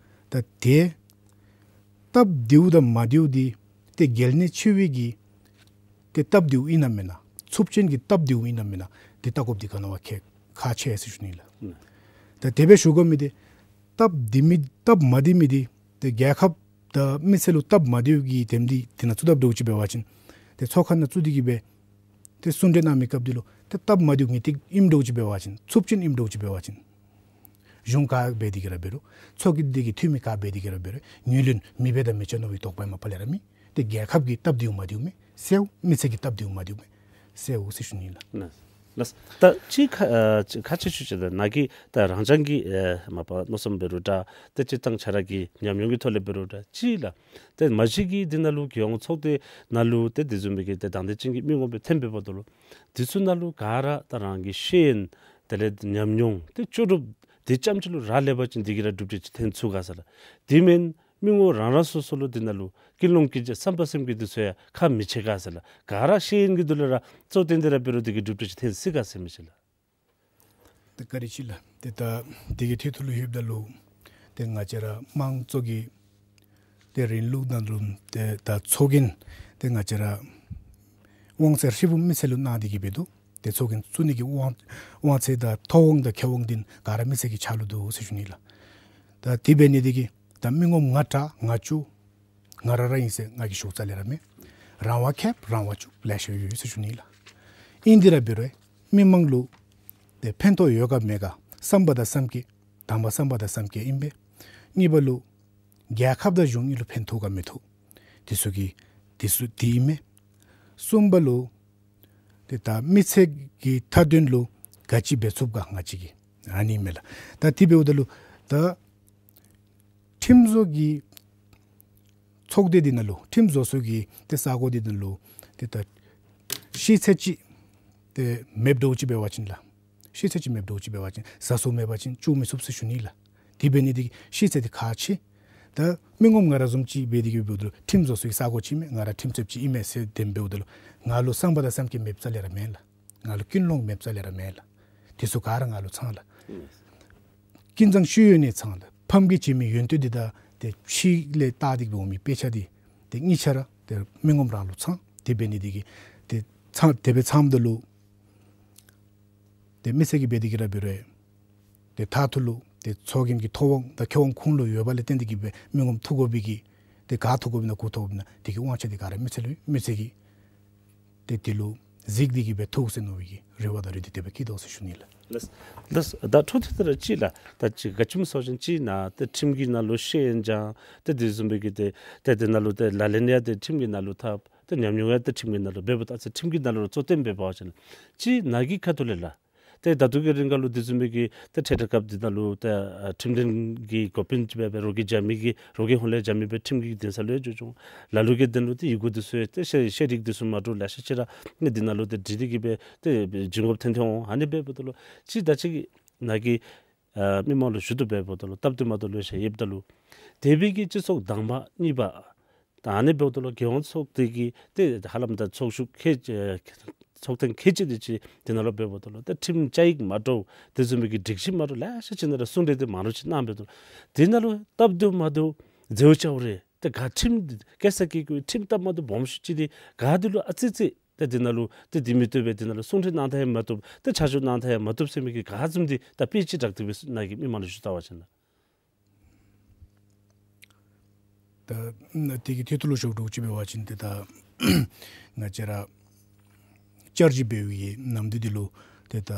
ད་ཏེ་སྟབས་བདེཝ་དང་མ་བདེཝ་འདི་ཏེ་གལ་གནད་ཆེ་བའི་གི་ཏེ་སྟབས་བདེཝ་ཨིན་ན་མེན་ན། ཚབས་ཆེན་གྱི་སྟབས་བདེཝ་ཨིན་ན་མེན་ན་འདི་བལྟ་དགོཔ་འདི་ག་ནི་བ་ཁག་ཁག་ཆེ་ཟེར་ཞུ་ནི་ལགས། ད་དེ་སྦེ་ཞུ་དགོ་མི་འདི་སྟབས་བདེ་མི་སྟབས་མ་བདེ་མི་འདི་ཏེ་རྒྱལ་ཁབ་དང་མི་སེར་ལུ་སྟབས་མ་བདེཝ་གི་དེམ་འདི་དེ་ནང་བཙུགས་དཔ་འདྲཝ་ཅིག་འབད་བ་ཅིན་ཏེ་ཚོགས་ཁང་ནང་བཙུགས་ཏེ་གི་སྦེ་ཏེ་གསུང་གྲོས་གནང་མི་སྐབས་འདི་ལུ་ཏེ་སྟབས་མ་བདེཝ་ངེས་ཏིག་ཨིནམ་འདྲཝ་ཅིག་འབད་བ་ཅིན་ཚབས་ཆེན་ཨིནམ་འདྲཝ་ཅིག་འབད་བ་ཅིན་གཞུང་ག་འབད་དེ་གི་ར་འབད་རུང་ཚོགས་སྡེ་གི་འཐུས་མི་ག་འབད་དེ་གི་ར་འབད་རུང་ངོས་ལེན་མི་འབད་དང་མི་བྱ་མནོ་བའི་དོགས་པ་མ་པ་ལས་ར་མེད། ཏེ་རྒྱལ་ཁབ་ཀྱི་སྟབས་བདེཝ་མ་བདེཝ་མས་སེལ་འོང་། མི་སེར་གྱི་སྟབས་བདེཝ་མ་བདེཝ་མས་སེལ་འོང་ཟེར་ཞུ་ནི་ལགས། ལགས། ལགས། ད་ཅིག་ཁ་ཨ་ཅིག་ཁ་ཆེ་ཤོས་ཅིག་ད་ནཱ་གིས་ད་རང་རྐྱང་གི་ཨེ་མ་པ་མནོ་བསམ་འབད་རུང་འདྲ། ཏེ་སྤྱིར་བཏང་ཆ་ར་གི་ཉམས་མྱོང་གི་ཐོག་ལས་འབད་རུང་འདྲ་ཅིག་ལགས། ཏེ་མ་གཞི་གི་འདི་ནང་ལུ་རྒྱལ་ཡོངས་ཚོགས་སྡེ་ནང་ལུ་ཏེ་དེ་བཟུམ་མའི་གི་ཏེ་དང་འདོད་ཅན་གྱི་མི་ངོམ་སྦེ་འཐོན་འབདཝ་ད་ལུ་འདི་ཚུ་ནང་ལུ་ག་ར་ད་རང་གི་ཤེས་ཡོན་དེ་ལས་ཉམས་མྱོང་ཏེ་ལྕོགས་གྲུབ་འདི་ཙམ་ཅིག་ལུ་རག་ལས་པ་ཅིན་འདི་གིས་ར་གྲུབ་འབྲས་ཅིག་འཐོན་ཚུགས་ག་ཟེར་ལགས། དེ་མེན་མི་ངོམ་རང་རང་སོ་སོ་ལུ་འདི་ནང་ལུ་ཀུན་སློང་ཀུན་སྤྱོད་བསམ་པ་སེམས་བསྐྱེད་འདི་ཚུ་ཡང་ཁག་མི་ཆེ་ག་ཟེར་ལགས། ག་ར་ཤེས་ཡོན་གྱི་དོན་ལས་ར་གཙོ་བོར་བཏོན་ཏེ་ར་འབད་རུང་འདི་གིས་གྲུབ་འབྲས་ཅིག་འཐོན་སྲིད་ག་ཟེར་མི་ཅིག་ལགས། ཏེ་བཀའ་དྲིན་ཆེ་ལགས། ཏེ་ད་འདི་གི་ཐད་ཐུག་ལུ་ལྷོདཔ་ད་ལུ་ཏེ་ང་བཅས་ར་དམངས་གཙོ་གི་ཏེ་རིང་ལུགས་ནང་ལུ་ཏེ་ད་ཚོགས་རྒྱན་ཏེ་ང་བཅས་ར་དབང་ཚད་ཧྲིལ་བུམ་མི་སེར་ལུ་གནང་སྟེ་གི་སྦེ་འདུག། ཏེ་ཚོགས་རྒྱན་བཙུགས་ནི་གི་དབང་དབང་ཚད་དང་ཐོབ་དབང་དང་ཁེ་དབང་འདི་ག་ར་མི་སེར་གྱི་ཕྱག་ལུ་འདུག་ཟེར་ཞུ་ནི་ལགས། ད་དེ་འབད་ནི་འདི་གིས་ད་མི་ངོམ་ང་དྲག་ང་བཅུ་ང་ར་ར་ཨིན་ཟེར་ང་གིས་ཞུཝ་རྩ་ལས་ར་མེད། རང་དབང་ཁེབ་རང་དབང་ཚུགས་ལེ་ཤ་ཡོད་ཟེར་ཞུ་ནི་ལགས། ཨིན་དེ་ར་འབད་རུང་མི་མང་ལུ་ཏེ་ཕན་ཐོགས་ཡོད་ག་མེད་ག་བསམ་པ་དང་བསམ་སྐྱེད་དང་པ་བསམ་པ་དང་བསམ་སྐྱེད་ཨིན་པས། གཉིས་པ་ལུ་རྒྱལ་ཁབ་དང་གཞུང་གཉིས་ལུ་ཕན་ཐོགས་ག་མི་ཐོགས་དེ་ཚུ་གི་དེ་ཚུ་དེ་ཨིན་མས། གསུམ་པ་ལུ་ཏེ་ད་མི་སེར་གྱི་མཐའ་དོན་ལུ་ག་ཅི་འབད་ཚུགས་ག་ང་བཅས་ཀྱིས་ཨ་ནི་མས་ལགས། ད་དེ་འབདཝ་ད་ལུ་ད་ཁྲིམས་བཟོ་གི་ཚོགས་སྡེ་འདི་ནང་ལུ་ཁྲིམས་བཟོ་ས་གི་ཏེ་ས་གོ་འདི་ནང་ལུ་ཏེ་ད་ཤེས་ཚད་ཅིག་ཏེ་མེདཔ་འདྲཝ་ཅིག་འབད་བ་ཅིན་ལགས། ཤེས་ཚད་ཅིག་མེདཔ་འདྲཝ་ཅིག་འབད་བ་ཅིན་ཟ་སྲོལ་མེད་པ་ཅིན་བཙུགས་མི་ཚུགས་ཟེར་ཞུ་ནི་ལགས། དེ་འབད་ནི་འདི་གིས་ཤེས་ཚད་འདི་ཁག་ཆེ། ད་མི་ངོམ་ང་ར་བཟུམ་ཅིག་འབད་དེ་གི་འབདཝ་ད་ལུ་ཁྲིམས་བཟོ་ས་གི་ས་གོ་ཅིག་མས། ང་ར་ཁྲིམས་རྩོདཔ་ཅིག་ཨིན་མས་ཟེར་དེམ་འབདཝ་ད་ལུ་ང་ལུ་བསམ་པ་དང་བསམ་སྐྱེད་མེདཔ་རྩ་ལས་ར་མེད་ལགས། ང་ལུ་ཀུན་སློང་མེདཔ་རྩ་ལས་ར་མེད་ལགས། དེ་ཚུ་ག་ར་ང་ལུ་ཚང་ལགས། ཀུན་བཟང་ཤེས་ཡོན་ནི་ཚང་ལགས། ཕམ་གྱི་བྱེད་མི་ཡོན་ཏན་འདི་དང་ཏེ་ཕྱི་ལས་བལྟ་སྟེ་འོང་མི་དཔེ་ཆ་འདི་ཏེ་གཉིས་ཆ་ར་ཏེ་མི་ངོམ་རང་ལུ་ཚང་། དེ་འབད་ནི་འདི་གིས་ཏེ་ཚང་དེ་སྦེ་ཚངམ་ད་ལུ་ཏེ་མི་སེར་གྱིས་འབད་དེ་གི་ར་འབད་རུང་ཏེ་མཐའ་ཐུག་ལུ་ཏེ་ཚོགས་རྒྱན་གྱི་ཐོབ་དབང་དང་ཁེ་དབང་ཁོང་ལུ་ཡོདཔ་ལས་བརྟེན་ཏེ་གི་སྦེ་མི་ངོམ་ཐུག་དགོ་པའི་གི་ཏེ་ག་ཐུག་དགོཔ་ཨིན་ན་གུ་ཐུག་དགོཔ་ཨིན་ན་དེ་གི་དབང་ཆ་འདི་ག་ར་མི་སེར་ལུ་མི་སེར་གྱིས་ཏེ་དེ་ལུ་གཟིགས་ཏེ་གི་སྦེ་ཐུགས་སེམས་མནོ་བའི་གི་རེ་བ་དང་རེ་འདུན་དེ་སྦེ་བསྐྱེད་དོ་ཟེར་ཞུ་ནི་ལགས། ལགས། ལགས། ད་འཕྲོ་མཐུད་དེ་ར་ཅིག་ལགས། ད་ཅིག་ག་ཅི་སྨོ་ཟེར་བ་ཅིན་ཅིག་ནཱ་ཏེ་ཁྲིམས་ཀྱི་ནང་ལུ་ཤེས་ཡོན་སྦྱང་ཏེ་དེ་བཟུམ་སྦེ་གི་ཏེ་ཏེ་དེ་ནང་ལུ་ཏེ་ལག་ལེན་ཡང་ཏེ་ཁྲིམས་ཀྱི་ནང་ལུ་འཐབ་ཏེ་ཉམས་མྱོང་ཡང་ཏེ་ཁྲིམས་ཀྱི་ནང་ལུ་འབད་འབདཝ་ད་ཚེ་ཁྲིམས་ཀྱི་ནང་ལུ་གཙོ་བོར་འབད་བ་ཅིན་ཅིག་ནཱ་གི་ཁ་ཐུག་ལས་ལགས། ཏེ་ད་ལྟོ་གི་རིང་ཁ་ལུ་དེ་བཟུམ་མའི་གི་ཏེ་ཐད་རི་སྐབས་འདི་ནང་ལུ་ཏེ་ཨ་ཁྲིམས་དོན་གྱི་འགོ་དཔོན་ཅིག་སྦེ་རོགས་ཀྱིས་འཇགས་མི་གི་རོགས་ཀྱི་ཧོངས་ལས་འཇགས་མི་སྦེ་ཁྲིམས་ཀྱི་འདུན་ས་ལུ་ཡང་འགྱོ་བྱུང་། ལ་ལུ་གིས་དོན་ལུ་ཏེ་ཡི་གུ་འདི་ཚུ་ཡང་ཏེ་ཤེས་ཤེས་རིག་འདི་ཚུ་མ་འདྲཝ་ལེ་ཤ་ཅིག་ར་ཨ་ནི་འདི་ནང་ལུ་ཏེ་འདྲིས་ཏེ་གི་སྦེ་ཏེ་འབྱུང་འགོཔ་ཐོན་ཐོན་འོང་། ཨ་ནི་འབདཝ་ད་ལུ་ཅིག་ད་ཅིག་ནཱ་གི་ཨ་མི་མང་ལུ་ཞུ་དོ་འབདཝ་ད་ལུ་སྟབས་བདེཝ་མ་བདེཝ་ལེ་ཤ་ཡོདཔ་ད་ལུ་དེ་སྦེ་གི་སྤྱི་ཚོགས་དང་པ་གཉིས་པ་ད་ཨ་ནི་འབདཝ་ད་ལུ་རྒྱལ་ཡོངས་ཚོགས་སྡེ་གི་ཏེ་ཧ་ལམ་ད་ཚོགས་ཞུགས་ཁལ་ཨེ་ཚོགས་ཐེངས་ཁལ་གཅིག་དེ་ཅིག་དེ་ནང་ལུ་འབདཝ་ད་ལུ་ད་ཁྲིམས་བཅའ་ཡིག་མ་འདྲཝ་དེ་བཟུམ་མའི་གི་སྒྲིག་གཞི་མ་འདྲཝ་ལེ་ཤ་ཅིག་ནང་ར་གསུང་གྲོས་དེ་མང་རབས་ཅིག་གནངམ་འབདཝ་ད་ལུ་དེ་ནང་ལུ་སྟབས་བདེཝ་མ་བདེཝ་མཛེས་བཅའཝ་རེ་ཏེ་ག་ཁྲིམས་གེ་སར་གྱི་གི་ཁྲིམས་སྟབས་མ་བདེཝ་སྦོམ་ཤོས་ཅིག་དེ་ག་དེ་ལུ་ཨ་ཙི་ཙི་ཏེ་དེ་ནང་ལུ་ཏེ་དེ་མི་བཏུབ་པས། དེ་ནང་ལུ་གསུང་གྲོས་གནང་ད་ཡང་མ་བཏུབ། ཏེ་ཆ་འཇོག་གནང་ད་ཡང་མ་བཏུབ་ཟེར་མི་གི་ག་བཟུམ་དེ་ད་དཔེ་ཅིག་དྲག་སྟེ་སྦེ་ནཱ་གི་མི་མང་ལུ་ཞུ་བལྟ་བ་ཅིན་ན། ད་དེ་གི་ཐད་ལུ་ཞུ་དོ་ཅིག་འབད་བ་ཅིན་ཏེ་ད་ང་བཅས་ར་བསྐྱར་ཞིབ་འབད་བའི་ནམ་དུས་འདི་ལུ་ཏེ་ད་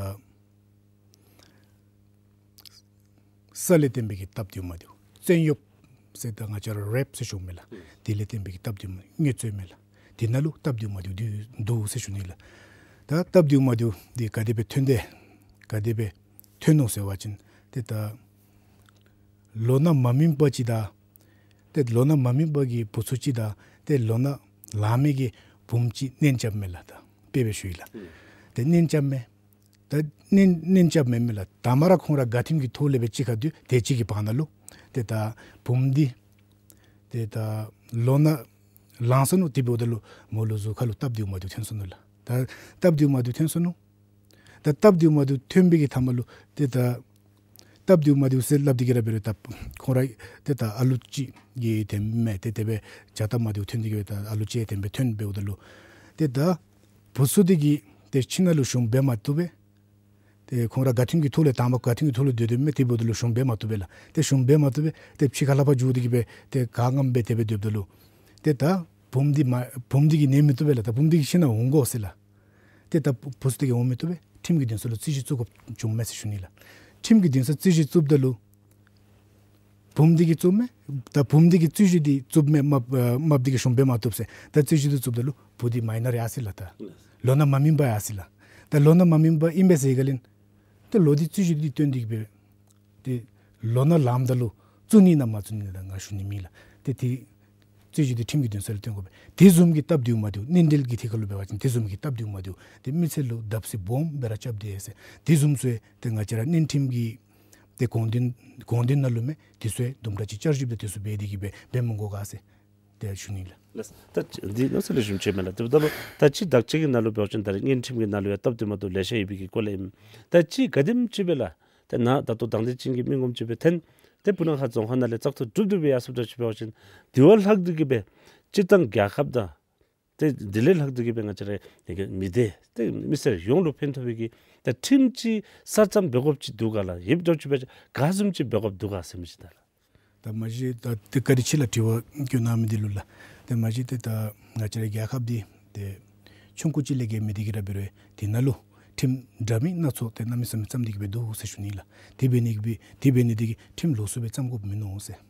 ས་ལས་བརྟེན་པའི་གི་སྟབས་བདེཝ་མ་བདེཝ་བཙན་གཡེམ་ཟེར་ད་ང་བཅས་ར་རེབ་ཟེར་ཞུཝ་མས་ལགས། དེ་ལས་བརྟེན་པའི་གི་སྟབས་བདེཝ་མ་དངུལ་རྩིས་མས་ལགས། དེ་ནང་ལུ་སྟབས་བདེཝ་མ་བདེཝ་འདི་འདུག་ཟེར་ཞུ་ནི་ལགས། ད་སྟབས་བདེཝ་མ་བདེཝ་འདི་ག་དེ་སྦེ་ཐོན་དེས་ག་དེ་སྦེ་ཐོན་ནུག་ཟེར་བ་ཅིན་ཏེ་ད་ལོ་ན་མ་སྨིན་པ་ཅིག་དང་ཏེ་ལོ་ན་མ་སྨིན་པ་གི་བུ་ཚུ་ཅིག་དང་ཏེ་ལོ་ན་ལང་མི་གི་བུམོ་ཅིག་གཉེན་རྐྱབ་མས་ལགས། ད་དཔེ་སྦེ་ཞུ་ཡི་ལགས། ཏེ་གཉེན་རྐྱབ་མས། ད་གཉེན་གཉེན་རྐྱབ་མས་མས་ལགས། ད་མ་ར་ཁོང་ར་དགའ་མཐུན་གྱི་ཐོག་ལས་སྦེ་གཅིག་ཁར་སྡོད་དེ་གཅིག་གི་བར་ན་ལུ་ཏེ་ད་བུམོ་འདི་ཏེ་ད་ལོ་ན་ལང་སོ་ནུག། དེ་འབདཝ་ད་ལུ་མོ་ལུ་གཟུགས་ཁ་ལུ་སྟབས་བདེཝ་མ་བདེཝ་ཐོན་སོ་ནུག་ལགས། ད་སྟབས་བདེཝ་མ་བདེཝ་ཐོན་སོ་ནུག། ད་སྟབས་བདེཝ་མ་བདེཝ་ཐོན་པའི་གི་མཐའ་མ་ལུ་ཏེ་ད་སྟབས་བདེཝ་མ་བདེཝ་ཟེར་སླབ་སྟེ་གི་ར་འབད་རུང་ད་ཁོང་ར་ཏེ་ད་ཨ་ལུ་ཅིག་གི་དེམ་མས། ཏེ་དེ་སྦེ་བྱ་སྟབས་མ་བདེཝ་ཐོན་ཏེ་གི་སྦེ་ད་ཨ་ལུ་ཅིག་དེམ་སྦེ་ཐོན་འབདཝ་ད་ལུ་ཏེ་ད་བུ་ཚུ་འདི་གིས་ཏེ་ཁྱིམ་ནང་ལུ་ཞུམ་འབད་མ་བཏུབ་པས། ཏེ་ཁོང་ར་དགའ་མཐུན་གྱི་ཐོག་ལས་དང་པ་དགའ་མཐུན་གྱི་ཐོག་ལས་སྡོད་སྡོདཔ་མས། དེ་འབདཝ་ད་ལུ་ཞུམ་འབད་མ་བཏུབ་པས་ལགས། ཏེ་ཞུམ་འབད་མ་བཏུབ་པས། ཏེ་ཕྱི་ཁར་ལྷབ་ཕར་འགྱོ་སྟེ་གི་སྦེ་ཏེ་ག་ངམ་སྦེ་དེ་སྦེ་སྡོདཔ་ད་ལུ་ཏེ་ད་བུམོ་འདི་མ་བུམོ་འདི་གིས་གནས་མི་བཏུབ་པས་ལགས། ད་བུམོ་འདི་གིས་ཁྱིམ་ནང་འོང་དགོ་ཟེར་ལགས། ཏེ་ད་བུ་ཚུ་འདི་གིས་འོང་མི་བཏུབ་པས། ཁྲིམས་ཀྱི་འདུན་ས་ལུ་རྩོད་གཞི་བཙུགས་དགོཔ་བྱུངམ་མས་ཟེར་ཞུ་ནི་ལགས། ཁྲིམས་ཀྱི་འདུན་ས་རྩོད་གཞི་བཙུགསཔ་ད་ལུ་བུམོ་འདི་གིས་བཙུགསཔ་མས། ད་བུམོ་འདི་གིས་རྩོད་གཞི་འདི་བཙུགསཔ་མས། རྨགཔ་ཨ་རྨགཔ་འདི་གིས་ཞུམ་འབད་མ་བཏུབ་ཟེར། ད་རྩོད་གཞི་འདི་བཙུགསཔ་ད་ལུ་བུ་འདི་མའི་ནར་ཡར་སོ་ཡི་ལགས། ད་ལོ་ན་མ་སྨིན་པར་ཡར་སོ་ཡི་ལགས། ད་ལོ་ན་མ་སྨིན་པར་ཨིན་པས་ཟེར་བའི་སྒང་ལས་ཏེ་ལོ་འདི་རྩོད་གཞི་འདི་བཏོན་ཏེ་གི་སྦེ་ཏེ་ལོ་ན་ལངམ་ད་ལུ་བཙུགས་ནི་ཨིན་ན་མ་བཙུགས་ནི་ཨིན་ན་ད་ང་ཞུ་ནི་མེད་ལགས། ཏེ་དེ་རྩོད་གཞི་འདི་ཁྲིམས་ཀྱི་འདུན་ས་ལུ་བཏོན་དགོ་པས། དེ་བཟུམ་གྱི་སྟབས་བདེཝ་མ་བདེཝ་གཉེན་འབྲེལ་གྱི་ཐད་ཁར་ལུ་འབད་བ་ཅིན་དེ་བཟུམ་གྱི་སྟབས་བདེཝ་མ་བདེཝ་ཏེ་མི་ཚེ་ལུ་བརྡབ་གསིག་སྦོམ་སྦེ་ར་རྐྱབ་དེས་ཟེར། དེ་བཟུམ་ཚུ་ཡང་ཏེ་ང་བཅས་ར་གཉེན་ཁྲིམས་ཀྱི་ཏེ་དགོངས་དོན་དགོངས་དོན་ནང་ལུ་མས། དེ་ཚུ་ཡང་དུམ་གྲ་ཅིག་བསྐྱར་ཞིབ་དང་དེ་ཚུ་འབད་དེ་གི་སྦེ་འབད་མི་དགོ་ག་ཟེར་ཏེ་ཞུ་ནི་ལགས། ལགས། ད་འདི་ནང་ཚུ་ལེགས་ཤོམ་ཅིག་མས་ལགས། དེ་འབདཝ་ད་ལུ་ད་ཅི་བདག་གཅིག་གི་ནང་ལུ་འབད་བ་ཅིན་ད་རེས་གཉེན་ཁྲིམས་ཀྱི་ནང་ལུ་ཡང་སྟབས་བདེ་མ་བདེཝ་ལེ་ཤ་ཡོད་པའི་གི་སྐོར་ལས་ཨིན། ད་ཅི་ག་དེམ་ཅིག་སྦེ་ལགས། ཏེ་ནཱ་ད་ལྟོ་དང་འདོད་ཅན་གྱི་མི་ངོམ་ཅིག་སྦེ་ཐོན། ཏེ་སྤུ་ན་ཁ་རྫོང་ཁག་ནང་ལས་བཙག་འཐུ་གྲུབ་གྲུབ་སྦེ་ཡར་སོངམ་འདྲཝ་ཅིག་འབད་བ་ཅིན་དེ་བ་ལྷག་སྟེ་གི་སྦེ་སྤྱིར་བཏང་རྒྱལ་ཁབ་དང་ཏེ་དེ་ལས་ལྷག་སྟེ་གི་སྦེ་ང་བཅས་ར་ཡ་གི་མི་སྡེ་ཏེ་མི་སེར་ཡོངས་ལུ་ཕན་ཐོགས་པའི་གི་ད་ཁྲིམས་ཅིག་གསར་བརྩམ་འབད་དགོཔ་ཅིག་འདུག་ག་ལགས། ཡོདཔ་འདྲཝ་ཅིག་འབད་བ་ཅིན་ག་བཟུམ་ཅིག་འབད་དགོཔ་འདུག་ག་ཟེར་མི་ཅིག་ད་ལགས། ད་མ་གཞི་ད་ཏེ་བཀའ་དྲིན་ཆེ་ལགས་དྲི་བ་བཀོད་གནང་མི་འདི་ལུ་ལགས། ཏེ་མ་གཞི་ཏེ་ད་ང་བཅས་ར་རྒྱལ་ཁབ་འདི་ཏེ་ཆུང་ཀུ་ཅིག་ལས་བརྒལ་མི་འདི་གིས་ར་འབད་རུང་དེ་ནང་ལུ་ཁྲིམས་འདྲ་མིན་སྣ་ཚོགས་ཏེ་གནམ་མེད་ས་མེད་བརྩམས་ཏེ་གི་སྦེ་འདུག་ཟེར་ཞུ་ནི་ལགས། དེ་འབད་ནི་གི་སྦེ་དེ་འབད་ནི་འདི་གིས་ཁྲིམས་ལོགས་སུ་སྦེ་བརྩམ་དགོཔ་མིན་ནུག་ཟེར།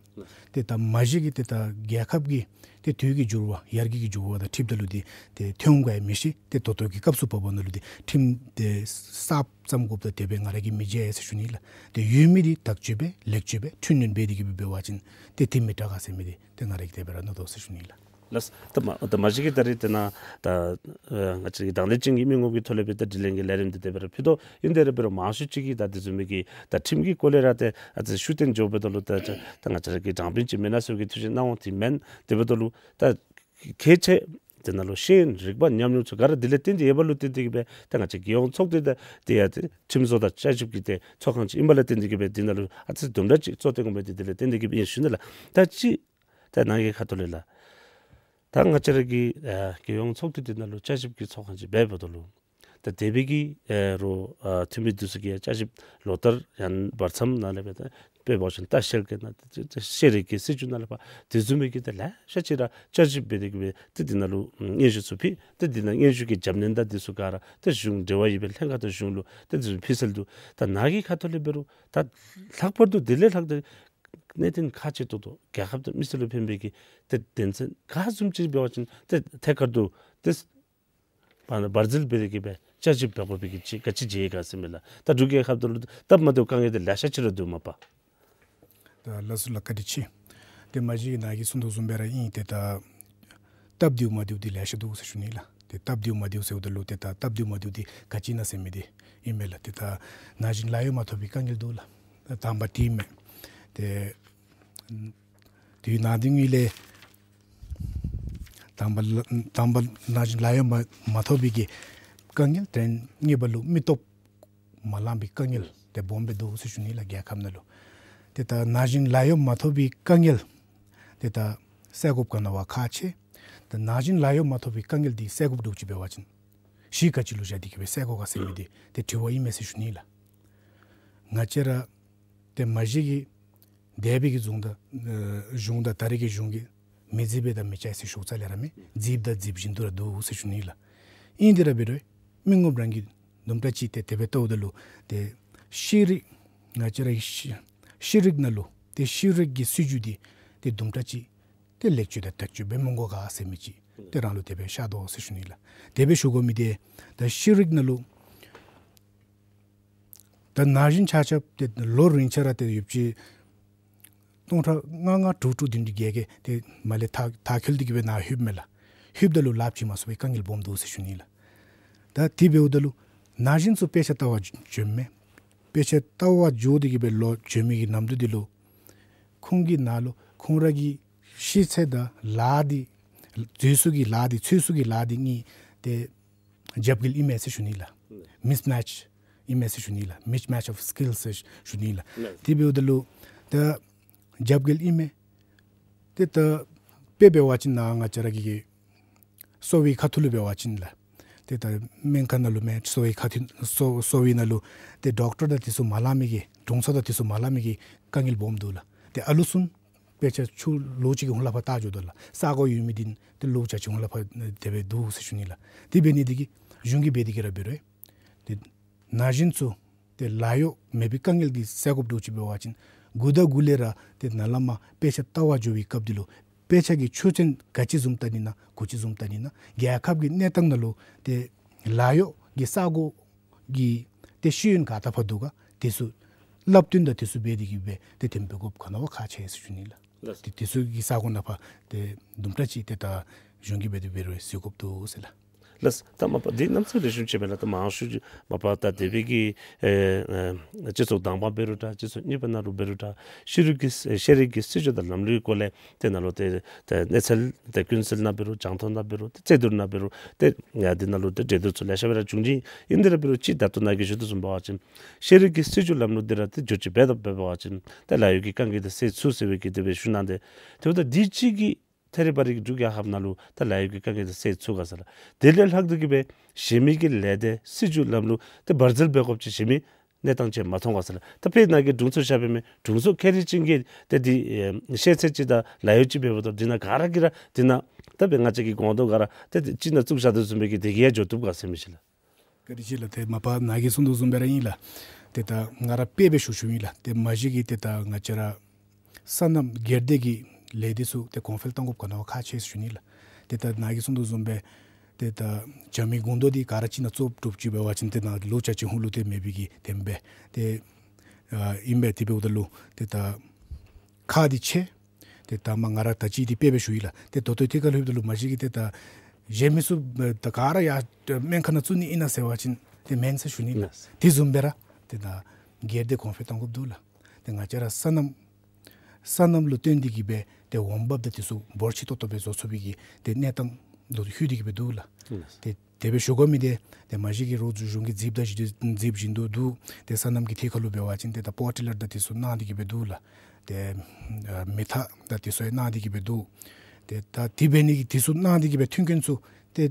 ཏེ་ད་མ་གཞི་གི་ཏེ་ད་རྒྱལ་ཁབ་ཀྱི་ཏེ་དུས་ཀྱི་འགྱུར་བ་ཡར་རྒྱས་ཀྱི་འགྱུར་བ་དང་འཁྲིལཝ་ད་ལུ་འདི་ཏེ་ཐོན་འོང་ག་ཡང་མི་ཤེས། ཏེ་ད་ལྟོ་གི་སྐབས་སུ་བབ་པ་ནང་ལུ་འདི་ཁྲིམས་ཏེ་གསརཔ་བརྩམ་དགོཔ་ད་དེ་སྦེ་ང་ར་གིས་མི་མཇལ་ཟེར་ཞུ་ནི་ལགས། ཏེ་ཡོད་མི་འདི་དག་བཅོས་སྦེ་ལེགས་བཅོས་སྦེ་འཕྲི་སྣོན་འབད་དེ་གི་སྦེ་འབད་བ་ཅིན་ཏེ་དེ་མི་དྲག་ག་ཟེར་མི་འདི་ཏེ་ང་ར་གིས་དེ་སྦེ་ར་མནོ་དོ་ཟེར་ཞུ་ནི་ལགས། ལགས། ད་མ་ད་མ་གཞི་གི་ད་རེས་དེ་ནང་ད་ཨ་ང་བཅས་ཀྱི་དང་འདོད་ཅན་གྱི་མི་ངོམ་གྱི་ཐོག་ལས་སྦེ་ད་དྲི་ལན་གྱི་ལས་རིམ་འདི་དེ་སྦེ་ར་ཕུལ་དོ། ཨིན་དེ་ར་འབད་རུང་མང་ཤོས་ཅིག་གིས་ད་དེ་བཟུམ་མའི་གི་ད་ཁྲིམས་ཀྱི་སྐོར་ལས་ར་ཏེ་ཨ་ཙི་ཤུགས་བཏོན་འགྱོཝ་ད་ལུ་ད་ད་ང་བཅས་ར་གི་དྲང་དཔོན་ཅིག་མེན་ན་ཟེར་བའི་གི་ཐུགས་བཞེད་གནང་འོང་། དེ་མེན། དེ་འབདཝ་ད་ལུ་ད་གལ་ཆེ་དེ་ནང་ལུ་ཤེས་ཡོན་རིག་པ་ཉམས་མྱོང་ཚུ་ག་ར་དེ་ལས་བརྟེན་ཏེ་ཡོདཔ་ལུ་བརྟེན་ཏེ་གི་སྦེ་ད་ང་བཅས་རྒྱལ་ཡོངས་ཚོགས་སྡེ་ད་དེ་ཡང་ཏེ་ཁྲིམས་བཟོ་དང་བསྐྱར་ཞིབ་ཀྱི་ཏེ་ཚོགས་ཁང་ཅིག་ཨིནམ་ལས་བརྟེན་ཏེ་གི་སྦེ་དེ་ནང་ལུ་ཨ་ཙི་དུམ་གྲ་ཅིག་གཙོ་བཏོན་དགོ་མི་འདི་དེ་ལས་བརྟེན་ཏེ་གི་སྦེ་ཨིན་ཞུ་ནི་ལགས། ད་ཅི་ད་ནཱ་གི་ཁ་ཐུག་ལས་ལགས། ད་ང་བཅས་ར་གི་ཨ་རྒྱལ་ཡོངས་ཚོགས་སྡེ་འདི་ནང་ལུ་བསྐྱར་ཞིབ་ཀྱི་ཚོགས་ཁང་ཅིག་འབདཝ་ད་ལུ་ད་དེ་སྦེ་གི་ཨེ་རོགས་ཨ་འཐུས་མི་འདི་ཚུ་གིས་བསྐྱར་ཞིབ་ལོ་ལྟར་ཡང་བར་མཚམས་ནང་ལས་སྦེ་ད་དཔེ་འབད་བ་ཅིན་ལྟ་བཤལ་གྱི་ནང་ཏེ་ཤེས་རིག་གི་སྲིད་བྱུས་ནང་ལས་ཕར་དེ་བཟུམ་མའི་གི་ད་ལེ་ཤ་ཅིག་ར་བསྐྱར་ཞིབ་འབད་དེ་གི་སྦེ་ཏེ་དེ་ནང་ལུ་སྙན་ཞུ་ཚུ་ཕུལ། ཏེ་དེ་ནང་སྙན་ཞུ་གི་རྒྱབ་སྣོན་དང་འདི་ཚུ་ག་ར་ཏེ་གཞུང་འབྲེལ་བ་ཡོད་པའི་ལྷན་ཁག་དང་གཞུང་ལུ་ཏེ་དེ་ཚུ་ཕུལ་སལ་འདུག། ད་ནཱ་གི་ཁ་ཐུག་ལས་འབད་རུང་ད་ལྷག་པར་དུ་དེ་ལས་ལྷག་སྟེ་གནད་དོན་ཁག་ཆེ་ཏོག་ཏོ་རྒྱལ་ཁབ་དང་མི་སེར་ལུ་ཕན་པའི་གི་ཏེ་དོན་ཚན་ག་བཟུམ་ཅིག་འབད་བ་ཅིན་ཏེ་ཐད་ཀར་དུ་ཏེ་བར་འཛུལ་འབད་དེ་གི་སྦེ་ ཅ་ཅི་འབད་དགོ་པའི་གི་ཅིག་ག་ཅི་མཇལ་ཡི་ག་ཟེར་མས་ལགས། ད་འབྲུག་རྒྱལ་ཁབ་ཏུ་ལུ་སྟབས་མ་བདེཝ་དཀའ་ངལ་འདི་ལེ་ཤ་ཅིག་ར་འདུག་མ་པ། ད་ལགས་སོ་ལགས། བཀའ་དྲིན་ཆེ། ཏེ་མ་གཞི་ནཱ་གིས་གསུང་དོ་བཟུམ་སྦེ་ར་ཨིན། ཏེ་ད་སྟབས་བདེཝ་མ་བདེཝ་འདི་ལེ་ཤ་འདུག་ཟེར་ཞུ་ནི་ལགས། ཏེ་སྟབས་བདེཝ་མ་བདེཝ་ཟེརཝ་ད་ལུ་ཏེ་ད་སྟབས་བདེཝ་མ་བདེཝ་འདི་ག་ཅི་ཨིན་ན་ཟེར་མི་འདི་ཨིན་མས་ལགས། ཏེ་ད་ན་གཞོན་ལཱ་གཡོག་མ་ཐོབ་པའི་དཀའ་ངལ་འདུག་ལགས། ད་དང་པ་འདི་ཨིན་མས། ཏེ་དུས་ནཱ་འདི་ངོས་ལས་དང་པ་ལ་དང་པ་ན་གཞོན་ལཱ་གཡོག་མ་མ་ཐོབ་པའི་གི་དཀའ་ངལ། དེ་ལས་གཉིས་པ་ལུ་མི་སྟོབས་མ་ལང་པའི་དཀའ་ངལ་འདི་སྦོམ་སྦེ་འདུག་ཟེར་ཞུ་ནི་ལགས། རྒྱལ་ཁབ་ནང་ལུ་ཏེ་ད་ན་གཞོན་ལཱ་གཡོག་མ་ཐོབ་པའི་དཀའ་ངལ་འདི་ད་སེལ་དགོཔ་ག་ནི་བ་ཁག་ཆེ། ད་ན་གཞོན་ལཱ་གཡོག་མ་ཐོབ་པའི་དཀའ་ངལ་འདི་སེལ་དགོཔ་འདྲཝ་ཅིག་འབད་བ་ཅིན་གཞི་ག་ཅི་ལུ་བཞག་སྟེ་གི་སྦེ་སེལ་དགོ་ག་ཟེར་མི་འདི་ཏེ་དྲི་བ་ཨིན་མས་ཟེར་ཞུ་ནི་ལགས། ང་བཅས་ར་ཏེ་མ་གཞི་གི་འདས་པའི་གི་གཞུང་དང་ཨེ་གཞུང་དང་ད་རེས་ཀྱི་གཞུང་གིས་མི་རྫི་བས་དང་མི་ཅ་ཡིས་ཟེར་ཞུཝ་རྩ་ལས་ར་མེད། རྫིཝ་དང་རྫིབ་བཞིན་དུ་ར་འདུག་ཟེར་ཞུ་ནི་ལགས། ཨིན་ཏེ་ར་འབད་རུང་མི་ངོམ་རང་གིས་དུམ་གྲ་ཅིག་ཏེ་དེ་སྦེ་བལྟཝ་ད་ལུ་ཏེ་ཤེས་རིག་ང་བཅས་ར་གི་ཤེས་ཤེས་རིག་ནང་ལུ་ཏེ་ཤེས་རིག་གི་སྲིད་བྱུས་འདི་ཏེ་དུམ་གྲ་ཅིག་ཏེ་ལེགས་བཅོས་དང་དག་བཅོས་འབད་མི་དགོ་ག་ཟེར་མི་ཅིག་ཏེ་རང་ལུ་དེ་སྦེ་ཤར་དོ་ཟེར་ཞུ་ནི་ལགས། དེ་སྦེ་ཞུ་དགོ་མི་འདི་ད་ཤེས་རིག་ནང་ལུ་ད་ན་གཞོན་ཆ་ཁྱབ་ཏེ་ལོ་རིང་ཆ་ར་ཏེ་ཡོདཔ་ཅིག་སྟོང་ཕྲག་ལྔ་ལྔ་དྲུག་དྲུག་བདུན་བདུན་བརྒྱད་བརྒྱད་ཏེ་མར་ལས་མཐར་མཐར་འཁྱོལ་ཏེ་གི་སྦེ་ནཱ་ལྷོདཔ་མས་ལགས། ལྷོདཔ་ད་ལུ་ལཱ་བྱིན་མ་ཚུགས་པའི་དཀའ་ངལ་སྦོམ་འདུག་ཟེར་ཞུ་ནི་ལགས། ད་དེ་འབདཝ་ད་ལུ་ན་གཞོན་ཚུ་དཔེ་ཆ་ལྟ་བར་འགྱོཝ་མས། དཔེ་ཆ་ལྟ་བར་འགྱོ་སྟེ་གི་སྦེ་ལོག་འགྱོ་མི་གི་ནམ་དུས་འདི་ལུ་ཁོང་གི་ནང་ལུ་ཁོང་ར་གི་ཤེས་ཚད་དང་ལཱ་འདི་འཛོལ་སོང་གི་ལཱ་འདི་འཚོལ་སོང་གི་ལཱ་འདི་གཉིས་ཏེ་རྒྱབ་འགལ་ཨིན་མས་ཟེར་ཞུ་ནི་ལགས། མིསི་མེཆ་ཨིན་མས་ཟེར་ཞུ་ནི་ལགས། མིསི་མེཆ་ཨོཕ་སི་ཀིལསི་ཟེར་ཞུ་ནི་ལགས། དེ་འབདཝ་ད་ལུ་ད་རྒྱབ་འགལ་ཨིན་མས། ཏེ་ད་དཔེ་འབད་བ་ཅིན་ནཱ་ང་བཅས་ར་གི་གི་གསོ་བའི་ཁ་ཐུག་ལུ་འབད་བ་ཅིན་ལགས། ཏེ་ད་སྨན་ཁང་ནང་ལུ་མེན་གསོ་བའི་ཁ་ཐུག་གསོ་གསོ་བའི་ནང་ལུ་ཏེ་ཌོག་ཊར་དང་དེ་ཚུ་མ་ལང་མི་གི་དྲུང་འཚོ་དང་དེ་ཚུ་མ་ལང་མི་གི་དཀའ་ངལ་སྦོམ་འདུག་ལགས། ཏེ་ཨ་ལུ་ཚུ་དཔེ་ཆ་ཆུ་ལོ་གཅིག་གི་ཧོང་ལས་ཕར་བལྟ་འགྱོ་དོ་ལགས། ས་གོ་ཡོད་མི་འདི་ཏེ་ལོ་གཅིག་གི་ཧོང་ལས་ཕར་དེ་སྦེ་འདུག་ཟེར་ཞུ་ནི་ལགས། དེ་འབད་ནི་འདི་གིས་གཞུང་གིས་འབད་དེ་གི་ར་འབད་རུང་ཏེ་ན་གཞོན་ཚུ་ཏེ་ལཱ་གཡོག་མེད་པའི་དཀའ་ངལ་འདི་སེལ་དགོཔ་འདྲཝ་ཅིག་འབད་བ་ཅིན་འགོ་དང་འགོ་ལས་ར་ཏེ་ནཱ་ལས་མར་དཔེ་ཆ་ལྟ་བར་འགྱོ་བའི་སྐབས་འདི་ལུ་དཔེ་ཆ་གི་ཆོས་ཚན་ག་ཅི་བཟུམ་ལྟ་ནི་ན་ག་ཅི་བཟུམ་ལྟ་ནི་ན་རྒྱལ་ཁབ་ཀྱི་གནས་སྟངས་ནང་ལུ་ཏེ་ལཱ་གཡོག་གི་ས་གོ་གི་ཏེ་ཤེས་ཡོན་ག་ཏེ་ཕར་འདུག་ག་དེ་ཚུ་སླབ་སྟོན་དང་དེ་ཚུ་འབད་དེ་གི་སྦེ་ཏེ་དེ་འབད་དགོཔ་ག་ནི་བ་ཁག་ཆེ་ཟེར་ཞུ་ནི་ལགས། ལགས། ཏེ་དེ་ཚུ་གི་ས་གོ་ནང་ཕར་ཏེ་དུམ་གྲ་ཅིག་ཏེ་ད་གཞུང་གིས་འབད་དེ་འབད་རུང་གཟིགས་དགོཔ་འདུག་ཟེར་ལགས། ལགས། ད་མ་པ་འདི་གནམ་ས་རེ་ཞུ་ཅིག་མེན་ན། ད་མང་ཤོས་ཅིག་མ་པ་ད་དེ་སྦེ་གི་ཨེ་ཨེ་སྤྱི་ཚོགས་དང་པ་འབད་རུང་འདྲ་སྤྱི་ཚོགས་གཉིས་པ་ནང་ལུ་འབད་རུང་འདྲ་ཤེས་རིག་གི་ཤེས་རིག་གི་སྲིད་བྱུས་དང་ལམ་ལུགས་སྐོར་ལས་ཏེ་ནཱ་ལུ་ཏེ་ཏེ་གནས་ཚུལ་ཏེ་ཀུན་གསལ་ནང་འབད་རུང་རྒྱང་མཐོང་ནང་འབད་རུང་ཏེ་རྩོད་བསྡུར་ནང་འབད་རུང་ཏེ་ཡ་འདི་ནང་ལུ་ཏེ་འབྲེལ་བསྡུར་ཚུ་ལེ་ཤ་སྦེ་ར་བྱུང་ཅི། ཨིན་ཏེ་ར་འབད་རུང་ཅིག་ད་ལྟོ་ནཱ་གིས་ཞུ་དོ་བཟུམ་འབད་བ་ཅིན་ཤེས་རིག་གི་སྲིད་བྱུས་ལམ་ལུགས་འདི་ར་ཏེ་བསྒྱུར་བཅོས་འབད་དོ་འབད་བ་ཅིན་ཏེ་ལཱ་གཡོག་གི་དཀའ་ངལ་འདི་སེལ་ཚུགས་ཟེར་བའི་གི་དེ་སྦེ་ཞུ་གནང་སྟེ། དེ་འབདཝ་ད་འདི་ཅིག་གིས་ཐད་རི་བ་རི་གི་འབྲུག་རྒྱལ་ཁབ་ནང་ལུ་ད་ལཱ་གཡོག་གི་དཀའ་ངལ་འདི་སེལ་ཚུགས་ག་ཟེར་ལགས། དེ་ལས་ལྷག་སྟེ་གི་སྦེ་གཞན་མི་གི་ལས་སྡེ་སྲིད་བྱུས་ལམ་ལུགས་ཏེ་འབད་རྩོལ་འབད་དགོཔ་ཅིག་གཞན་མི་གནས་སྟངས་ཅིག་མ་མཐོང་ག་ཟེར་ལགས། ད་དཔེར་ན་ནཱ་གིས་དྲུང་འཚོ་བཞག་པའི་མི་དྲུང་འཚོ་ཁེ་རི་ཅན་གྱིས་ཏེ་འདི་ཨེ་ཤེས་ཚད་ཅིག་དང་ལཱ་གཡོག་ཅིག་འབདཝ་ད་འདི་ནང་ག་ར་གིས་ར་འདི་ནང་ད་དཔེ་ང་བཅས་ཀྱི་གོང་དུ་ག་ར་ཏེ་ཅིག་ནང་བཙུགས་བཞག་དོ་བཟུམ་སྦེ་གི་དེ་གིས་ཡང་འགྱོ་བཏུབ་ག་ཟེར་མི་ཅིག་ལགས། བཀའ་དྲིན་ཆེ་ལགས། ཏེ་མ་པ་ནཱ་གིས་གསུངས་དོ་བཟུམ་སྦེ་ར་ཨིན་ལགས། ཏེ་ད་ང་ར་དཔེ་སྦེ་ཞུ་ཞུཝ་ཨིན་ལགས། ཏེ་མ་གཞི་གི་ཏེ་ད་ང་བཅས་ར་སོ་ནམ་སྒེར་སྡེ་གི་ལས་སྡེ་ཚུ་ཏེ་གོང་འཕེལ་གཏང་དགོཔ་ག་ནི་བ་ཁག་ཆེ་ཟེར་ཞུ་ནི་ལགས། ཏེ་ད་ནཱ་གིས་གསུངས་དོ་བཟུམ་སྦེ་ཏེ་ད་བྱ་མི་གུང་རྡོག་འདི་ག་ར་ཅིག་ནང་བཙུགས་གྲུབ་ཅིག་འབད་བ་ཅིན་ཏེ་ནཱ་ལོ་ཆ་ཅིག་ཧོང་ལུ་ཏེ་མེད་པའི་གི་དེམ་སྦེ་ཏེ་ཨ་ཨིན་པས། དེ་འབདཝ་ད་ལུ་ཏེ་ད་ཁག་འདི་ཆེ། ཏེ་ད་མ་ང་ར་ད་ཅི་འདི་དཔེ་སྦེ་ཞུ་ཡི་ལགས། ཏེ་ད་ལྟོ་ཐད་ཀར་ལྷོདཔ་ད་ལུ་མ་གཞི་གི་ཏེ་ད་གཞན་མི་ཚུ་ད་ག་ར་ཡར་སྨན་ཁང་ནང་བཙུགས་ནི་ཨིན་ན་ཟེར་བ་ཅིན་ཏེ་མེན་ཟེར་ཞུ་ནི་ལགས། ལགས། དེ་བཟུམ་སྦེ་ར་ཏེ་ད་སྒེར་སྡེ་གོང་འཕེལ་གཏང་དགོཔ་འདུག་ལགས། ཏེ་ང་བཅས་ར་སོ་ནམ་སོ་ནམ་ལུ་བརྟེན་ཏེ་གི་སྦེ་ཏེ་འོང་འབབ་དང་དེ་ཚུ་འབོར་ཆེ་ཏོག་ཏོ་སྦེ་བཟོ་ཚུགས་པའི་གི་ཏེ་གནས་སྟངས་ལུ་ལྷོད་དེ་གི་སྦེ་འདུག་ལགས། ལགས། ཏེ་དེ་སྦེ་ཞུ་དགོ་མི་འདི་ཏེ་མ་གཞི་གི་རོགས་གཞུང་གིས་རྫིབ་དང་རྫིབ་བཞིན་དུ་འདུག། ཏེ་སོ་ནམ་གྱི་ཐད་ཁར་ལུ་འབད་བ་ཅིན་ཏེ་ད་པོར་ཊི་ལར་དང་དེ་ཚུ་གནང་སྟེ་གི་སྦེ་འདུག་ལགས། ཏེ་ཨ་མེ་ཐག་དང་དེ་ཚུ་ཡང་གནང་སྟེ་གི་སྦེ་འདུག། ཏེ་ད་དེ་འབད་ནི་གི་དེ་ཚུ་གནང་སྟེ་གི་སྦེ་མཐུན་རྐྱེན་ཚུ་ཏེ་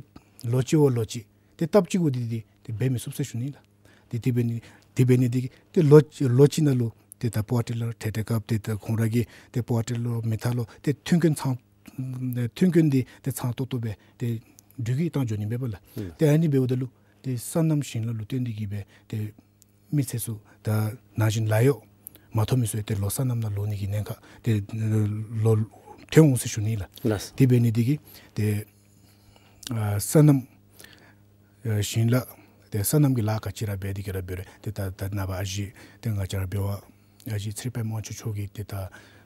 ལོ་གཅིག་བ་ལོ་གཅིག་ཏེ་སྟབས་གཅིག་བ་འདི་འདི་ཏེ་འབད་མི་ཚུགས་ཟེར་ཞུ་ནི་ལགས། ཏེ་དེ་འབད་ནི་དེ་འབད་ནི་འདི་གིས་ཏེ་ལོ་ལོ་གཅིག་ནང་ལུ་ཏེ་ད་པོར་ཊི་ལར་ཏེ་ཏེ་སྐབས་ཏེ་ད་ཁོང་ར་གི་ཏེ་པོར་ཊི་ལོ་མེ་ཐག་ལོ་ཏེ་མཐུན་རྐྱེན་ཚང་མཐུན་རྐྱེན་འདི་ཏེ་ཚང་ཏོག་ཏོ་སྦེ་ཏེ་འགྲུལ་བསྐྱོད་བཏང་འགྱོ་ནི་མས་པ་ལགས། ཨུམ། ཏེ་ཨ་ནི་འབདཝ་ད་ལུ་ཏེ་སོ་ནམ་ཞིང་ལཱ་ལུ་བརྟེན་ཏེ་གི་སྦེ་ཏེ་མི་སེར་ཚུ་ད་ན་གཞོན་ལཱ་གཡོག་མ་ཐོབ་མི་ཚུ་ཡང་ཏེ་ལོག་སོ་ནམ་ནང་ལོག་ནི་གི་ཉེན་ཁ་ཏེ་ལོག་ཐོན་འོང་ཟེར་ཞུ་ནི་ལགས། ལགས། དེ་འབད་ནི་འདི་གིས་ཏེ་ཨ་སོ་ནམ་ཨ་ཞིང་ལཱ་ ཏེ་སོ་ནམ་གྱི་ལཱ་ག་ཅི་ར་འབད་དེ་གི་ར་འབད་རུང་ཏེ་ད་ད་ནངས་པ་ཨ་ཞེ་ཏེ་ང་བཅས་ར་འབད་བ་ཨ་ཞེ་ཚེ་རིང་དཔལ་མོ་དབང་ཕྱུག་མཆོག་གིས་ཏེ་ད་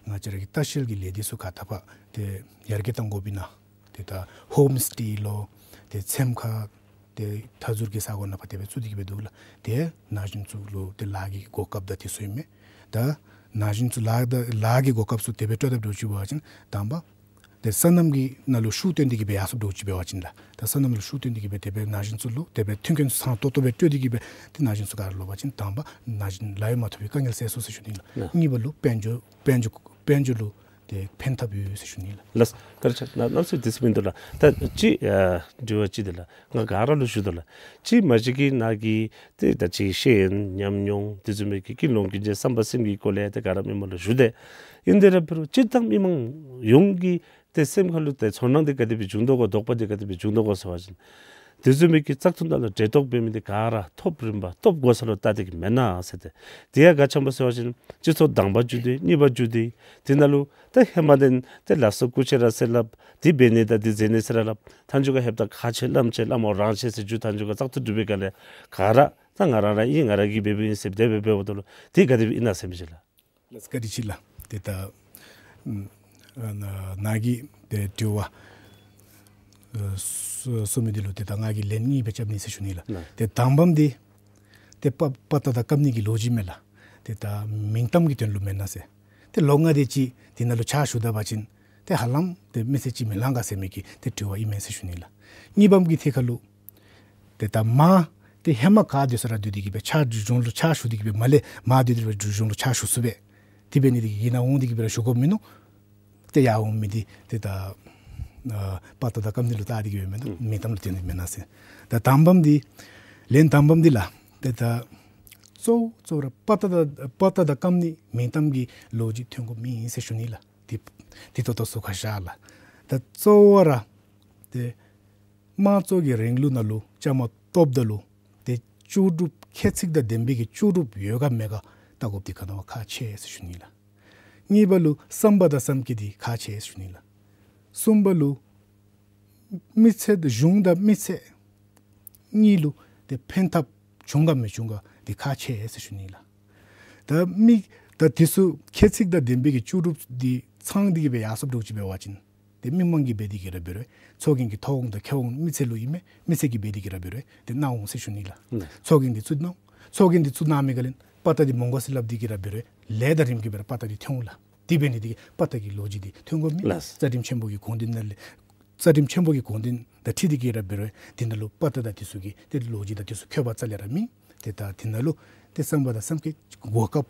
ང་བཅས་ར་གི་ལྟ་བཤལ་གྱི་ལས་སྡེ་ཚུ་ག་ད་པ་ཏེ་ཡར་རྒྱས་གཏང་དགོ་པས་ན་ཏེ་ད་ཧོམ་སི་ཊེ་ལོ་ཏེ་ཚེམ་ཁ་ཏེ་མཐའ་ཟུར་གྱི་ས་གོ་ནང་ཕར་དེ་སྦེ་བཙུགས་ཏེ་གི་སྦེ་འདུག་ལགས། ཏེ་ན་གཞོན་ཚུ་ལུ་ཏེ་ལཱ་གི་གོ་སྐབས་དང་དེ་ཚུ་ཨིན་མས། ད་ན་གཞོན་ཚུ་ལཱ་དང་ལཱ་གི་གོ་སྐབས་ཚུ་དེ་སྦེ་སྤྲོད་དཔ་འདྲཝ་ཅིག་འབད་བ་ཅིན་དང་པ་ཏེ་སོ་ནམ་གྱི་ནང་ལུ་ཤུགས་བཏོན་ཏེ་གི་སྦེ་ཡར་སོཔ་འདྲཝ་ཅིག་འབད་བ་ཅིན་ལགས། ད་སོ་ནམ་ལུ་ཤུགས་བཏོན་ཏེ་གི་སྦེ་དེ་སྦེ་ན་གཞོན་ཚུ་ལུ་དེ་སྦེ་མཐུན་རྐྱེན་ཚུ་ཚང་ཏོག་ཏོ་སྦེ་སྤྲོད་དེ་གི་སྦེ་ཏེ་ན་གཞོན་ཚུ་ག་ར་ལོག་པ་ཅིན་དང་པ་ན་གཞོན་ལཱ་གཡོག་མ་ཐོབ་པའི་དཀའ་ངལ་སེལ་ཚུགས་ཟེར་ཞུ་ནི་ལགས། ལགས། གཉིས་པ་ལུ་དཔལ་འབྱོར་དཔལ་འབྱོར་དཔལ་འབྱོར་ལུ་ཏེ་ཕན་ཐབས་ཡོད་ཟེར་ཞུ་ནི་ལགས། ལགས། བཀའ་དྲིན་ཆེ། ན་གནམ་མེད་ས་མེད་དུས་ཚོད་མིན་འདུག་ལགས། ད་ཅི་ཨ་དྲི་བ་ཅིག་འདི་ལགས། ང་ག་ར་ལུ་ཞུ་དོ་ལགས། ཅི་མ་གཞི་གི་ནཱ་གིས་ཏེ་ད་ཅི་ཤེས་ཡོན་ཉམས་མྱོང་དེ་བཟུམ་མའི་གི་ཀུན་སློང་ཀུན་སྤྱོད་བསམ་པ་སེམས་ཀྱི་སྐོར་ལས་ཏེ་ག་ར་མི་མང་ལུ་ཞུ་སྟེ། ཨིན་དེ་ར་འབད་རུང་སྤྱིར་བཏང་མི་མང་ཡོངས་ཀྱི་ཏེ་སེམས་ཁ་ལུ་ཏེ་ཚོར་སྣང་འདི་ག་དེ་སྦེ་བྱུང་དོ་གོ་དོགས་པ་འདི་ག་དེ་སྦེ་བྱུང་དོ་གོ་ཟེར་བ་ཅིན། དེ་བཟུམ་མའི་གི་བཙག་འཐུ་ནང་ལུ་འབྲེལ་གཏོགས་འབད་མི་འདི་ག་ར་ཐོབ་རིམ་པ་ཐོབ་གོ་ས་ལུ་ལྟ་སྟེ་གི་མེན་ན་ཟེར་ཏེ། དེ་ཡང་ག་ཅི་སྨོ་ཟེར་བ་ཅིན་སྤྱི་ཚོགས་དང་པ་བརྒྱུད་དེ་གཉིས་པ་བརྒྱུད་དེ་དེ་ནང་ལུ་ཏེ་ཧེ་མ་དེ་ཏེ་ལགས་སོ་སྐུ་མཁྱེན་ར་ཟེར་སླབ། དེ་འབད་ནི་དང་དེ་མཛད་ནི་ཟེར་ར་སླབ། མཐའ་མཇུག་ཁར་ཧེབ་ད་ཁག་ཆེ་བླམ་ཆེ་བླམ་འོ་རང་ཆེ་ཟེར་མཇུག་མཐའ་མཇུག་ཁར་བཙག་འཐུ་གྲུབ་པའི་སྒང་ལས་ག་ར་ད་ང་རང་ར་ཨིན་ང་ར་གིས་འབདཝ་ཨིན་ཟེར་དེ་སྦེ་འབདཝ་ད་ལུ་དེ་ག་དེ་སྦེ་ཨིན་ན་ཟེར་མི་ཅིག་ལགས། ལགས་བཀའ་དྲིན་ཆེ་ལགས། ཏེ་ད་ཨ་ནཱ་གི་ཏེ་དྲི་བ་ཨ་གསུ་གསུངས་མི་འདི་ལུ་ཏེ་ད་ང་གིས་ལན་གཉིས་སྦེ་རྐྱབ་ནི་ཟེར་ཞུ་ནི་ལགས། ལགས། ཏེ་དང་པམ་འདི་ཏེ་དཔའ་དཔའ་རྟགས་དང་རྐངམ་གཉིས་ཀྱི་ལོ་རྒྱུས་མས་ལགས། ཏེ་ད་མིང་གཏམ་གྱི་དོན་ལུ་མེན་ན་ཟེར། ཏེ་ལོ་ལྔ་དེ་ཅིག་དེ་ནང་ལུ་ཕྱག་ཞུ་ད་པ་ཅིན་ཏེ་ཧ་ལམ་ཏེ་མི་ཚེ་ཅིག་མི་ལང་ག་ཟེར་མི་གི་ཏེ་དྲི་བ་ཨིན་མས་ཟེར་ཞུ་ནི་ལགས། གཉིས་པམ་གི་ཐད་ཁར་ལུ་ཏེ་ད་མར་ཏེ་ཧེ་མ་ག་སྡོད་ས་ར་སྡོད་དེ་གི་སྦེ་ཕྱག་སྒྲུབ་སྦྱོང་ལུ་ཕྱག་ཞུ་སྟེ་གི་སྦེ་མར་ལས་མར་སྡོད་དེ་སྦེ་སྒྲུབ་སྦྱོང་ལུ་ཕྱག་ཞུ་ཚུགས་པས། དེ་འབད་ནི་དེ་གིས་ནཱ་འོང་སྟེ་གི་སྦེ་ར་ཞུ་དགོཔ་མིན་ནུག། ཏེ་ཡར་འོང་མི་འདི་ཏེ་ད་ཨ་དཔའ་རྟགས་དང་རྐངམ་འདི་ལུ་བལྟ་སྟེ་གི་སྦེ་མེན་ན། ཨུམ། མིང་གཏམ་ལུ་བརྟེན་ཏེ་མེན་ན་ཟེར། ད་དང་པམ་འདི་ལན་དང་པམ་འདི་ལགས། ཏེ་ད་གཙོ་བོ་གཙོ་བོ་ར་དཔའ་རྟགས་དང་དཔའ་རྟགས་དང་རྐངམ་ནི་མིང་གཏམ་གྱི་ལོ་རྒྱུས་ཐོན་དགོཔ་མེན་ཟེར་ཞུ་ནི་ལགས། ཏེ་ཏེ་ཏོག་ཏོ་ཚུ་ཁ་བཞག་ལགས། ད་གཙོ་བོ་ར་ཏེ་དམངས་གཙོ་གི་རིང་ལུགས་ནང་ལུ་བཅའ་མར་གཏོགསཔ་ད་ལུ་ཏེ་ལྕོགས་གྲུབ་ཁྱད་ཚིག་དང་ལྡན་པའི་གི་ལྕོགས་གྲུབ་ཡོད་ག་མེད་ག་བལྟ་དགོཔ་འདི་ག་ནི་བ་ཁག་ཆེ་ཟེར་ཞུ་ནི་ལགས། གཉིས་པ་ལུ་བསམ་པ་དང་བསམ་སྤྱོད་འདི་ཁག་ཆེ་ཟེར་ཞུ་ནི་ལགས། གསུམ་པ་ལུ་མི་ཚེ་དང་གཞུང་དང་མི་ཚེ་གཉིས་ལུ་ཏེ་ཕན་ཐབས་བྱུང་ག་མི་བྱུང་ག་འདི་ཁག་ཆེ་ཟེར་ཞུ་ནི་ལགས། ད་མི་ད་དེ་ཚུ་ཁྱད་ཚིག་དང་ལྡན་པའི་གི་ལྕོགས་གྲུབ་འདི་ཚང་སྟེ་གི་སྦེ་ཡར་སོཔ་འདྲཝ་ཅིག་འབད་བ་ཅིན་ཏེ་མི་མང་གིས་འབད་དེ་གི་ར་འབད་རུང་ཚོགས་རྒྱན་གྱི་ཐོག་འོང་དང་ཁྱེར་འོང་མི་ཚེ་ལུ་ཨིན་མས། མི་ཚེ་གིས་འབད་དེ་གི་ར་འབད་རུང་ཏེ་གནང་འོང་ཟེར་ཞུ་ནི་ལགས། ལགས། ཚོགས་རྒྱན་འདི་ཚུ་གནང་། ཚོགས་རྒྱན་འདི་ཚུ་གནང་མི་ག་ལས་དཔའ་རྟགས་འདི་མོང་ག་ཟེར་སླབ་སྟེ་གི་ར་འབད་རུང་ལས་དང་རིམ་གྱིས་སྦེ་ར་དཔའ་རྟགས་འདི་ཐོན་འོང་ལགས། དེ་འབད་ནི་དེ་གིས་དཔའ་རྟགས་ཀྱི་ལོ་རྒྱུས་འདི་ཐོན་དགོཔ་མེད། ལགས། རྩ་ཁྲིམས་ཆེན་པོ་གི་དགོངས་དོན་ནང་ལས་རྩ་ཁྲིམས་ཆེན་པོ་གི་དགོངས་དོན་དང་འཁྲིལ་ཏེ་གི་ར་འབད་རུང་དེ་ནང་ལུ་དཔའ་རྟགས་དང་དེ་ཚུ་གི་ཏེ་ལོ་རྒྱུས་དང་དེ་ཚུ་འཁོད་པ་རྩ་ལས་ར་མེད། ཏེ་ད་དེ་ནང་ལུ་ཏེ་བསམ་པ་དང་བསམ་སྤྱོད་གོ་སྐབས་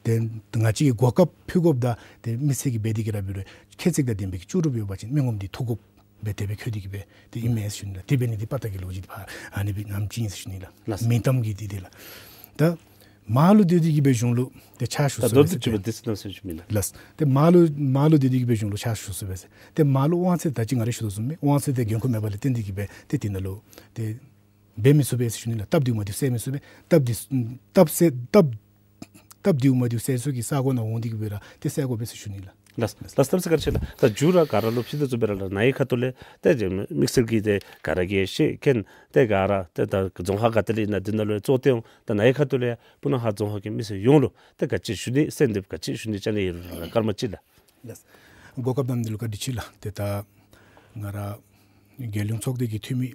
ཏེ་ང་བཅས་ཀྱིས་གོ་སྐབས་ཕུལ་དགོཔ་དང་ཏེ་མི་ཚེ་གིས་འབད་དེ་གི་ར་འབད་རུང་ཁྱད་ཚིག་དང་ལྡན་པའི་གི་ལྕོགས་གྲུབ་ཡོད་པ་ཅིན་མི་ངོམ་འདི་ཐུགས་དགོཔ་སྦེ་དེ་སྦེ་འཁོད་དེ་གི་སྦེ་ཏེ་ཨིན་མས་ཟེར་ཞུ་ནི་ལགས། དེ་འབད་ནི་འདི་དཔའ་རྟགས་ཀྱི་ལོ་རྒྱུས་འདི་ཕར་ཨ་ནི་སྦེ་ནམ་ཅིག་ཨིན་ཟེར་ཞུ་ནི་ལགས། ལགས། མིང་གཏམ་གྱི་འདི་འདི་ལགས། ད་མར་ལུ་སྡོད་དེ་གི་སྦེ་གཞུང་ལུ་ཏེ་ཕྱག་ཞུ་ད་ཚུགས་མདོར་བསྡུས་པ་འདི་ཟེར་གནམ་མེད་ས་མེད་ཞུ་མི་ལགས། ལགས། ཏེ་མར་ལུ་མར་ལུ་སྡོད་དེ་གི་སྦེ་གཞུང་ལུ་ཕྱག་ཞུ་ཚུགས་པས་ཟེར། ཏེ་མར་ལུ་དབང་ཚད་ད་ཅི་ང་ར་ཞུ་དོ་བཟུམ་སྦེ་དབང་ཚད་དེ་འགན་ཁུར་མེད་པ་ལས་བརྟེན་ཏེ་གི་སྦེ་ཏེ་དེ་ནང་ལུ་ཏེ་འབད་མི་ཚུགས་པས་ཟེར་ཞུ་ནི་ལགས། སྟབས་བདེཝ་མ་བདེཝ་སེལ་མི་ཚུགས་པས། སྟབས་བདེ་སྟབས་སེལ་སྟབས་སྟབས་བདེཝ་མ་བདེཝ་སེལ་ས་གི་ས་གོ་ནང་འོང་སྟེ་གི་སྦེ་ར་ཏེ་སེལ་དགོ་པས་ཟེར་ཞུ་ནི་ལགས། ལགས་ལགས། གནམ་མེད་ས་མེད་བཀའ་དྲིན་ཆེ་ལགས། ད་མཇུག་ར་ག་ར་ལུ་ཕྱི་དྲོ་བཟུམ་སྦེ་ར་ལགས་ནཱ་གི་ཁ་ཐུག་ལས་ཏེ་དམིགས་བསལ་གྱི་ཏེ་ག་ར་གིས་ཤེས་མཁན་ཏེ་ག་ར་ཏེ་ད་རྫོང་ཁག་ག་ཏེ་ལས་ཨིན་ན་འདི་ནང་ལུ་གཙོ་བོ་ཏེ་འོང་ད་ནཱ་གི་ཁ་ཐུག་ལས་སྤུ་ན་ཁ་རྫོང་ཁག་གི་མི་སེར་ཡོངས་ལུ་ཏེ་ག་ཅི་ཞུ་ནི་གསོལ་འདེབས་ག་ཅི་ཞུ་ནི་ཅིག་ཨ་ནི་ཡོད་རུང་སྐར་མ་གཅིག་ལགས། ལགས། གོ་སྐབས་གནང་མི་འདི་ལུ་བཀའ་དྲིན་ཆེ་ལགས། ཏེ་ད་ང་ར་རྒྱལ་ཡོངས་ཚོགས་སྡེ་གི་འཐུས་མི་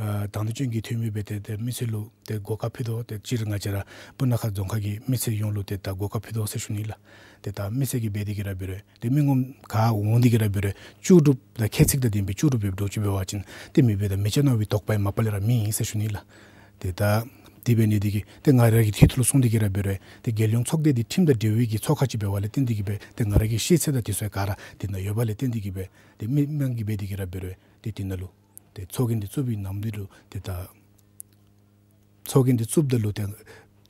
ཨ་དང་འདོད་ཅན་གྱི་འཐུས་མི་སྦེ་ཏེ་ཏེ་མི་སེར་ལུ་ཏེ་གོ་སྐབས་ཕུལ་དོ། ཏེ་སྤྱིར་ང་བཅས་ར་སྤུ་ན་ཁ་རྫོང་ཁག་གི་མི་སེར་ཡོངས་ལུ་ཏེ་ད་གོ་སྐབས་ཕུལ་དོ་ཟེར་ཞུ་ནི་ལགས། ཏེ་ད་མི་སེར་གྱིས་འབད་དེ་གི་ར་འབད་རུང་ཏེ་མི་ངོམ་ག་འོང་སྟེ་གི་ར་འབད་རུང་ལྕོགས་གྲུབ་དང་ཁྱད་ཚིག་དང་ལྡན་པའི་ལྕོགས་གྲུབ་ཡོདཔ་འདྲཝ་ཅིག་འབད་བ་ཅིན་ཏེ་མི་འབོར་དང་མི་ཆ་ནོར་བའི་དོགས་པ་ཡང་མ་པ་ལས་ར་མེད་ཟེར་ཞུ་ནི་ལགས། ཏེ་ད་དེ་འབད་ནི་དེ་གིས་ཏེ་ང་ར་གི་ཐད་ལུ་སོང་སྟེ་གི་ར་འབད་རུང་ཏེ་རྒྱལ་ཡོངས་ཚོགས་སྡེ་འདི་ཁྲིམས་དང་འབྲེལ་བའི་གི་ཚོགས་ཁང་ཅིག་འབད་བ་ལས་བརྟེན་ཏེ་གི་སྦེ་ཏེ་ང་ར་གི་ཤེས་ཚད་དང་དེ་ཚུ་ག་ར་དེ་ནང་ཡོད་པ་ལས་བརྟེན་ཏེ་གི་སྦེ་ཏེ་མི་མང་གིས་འབད་དེ་གི་ར་འབད་རུང་ཏེ་དེ་ནང་ལུ་ཏེ་ཚོགས་རྒྱན་འདི་བཙུགས་པའི་ནམ་དུས་ལུ་ཏེ་ད་ཚོགས་རྒྱན་འདི་བཙུགསཔ་ད་ལུ་ཏེ་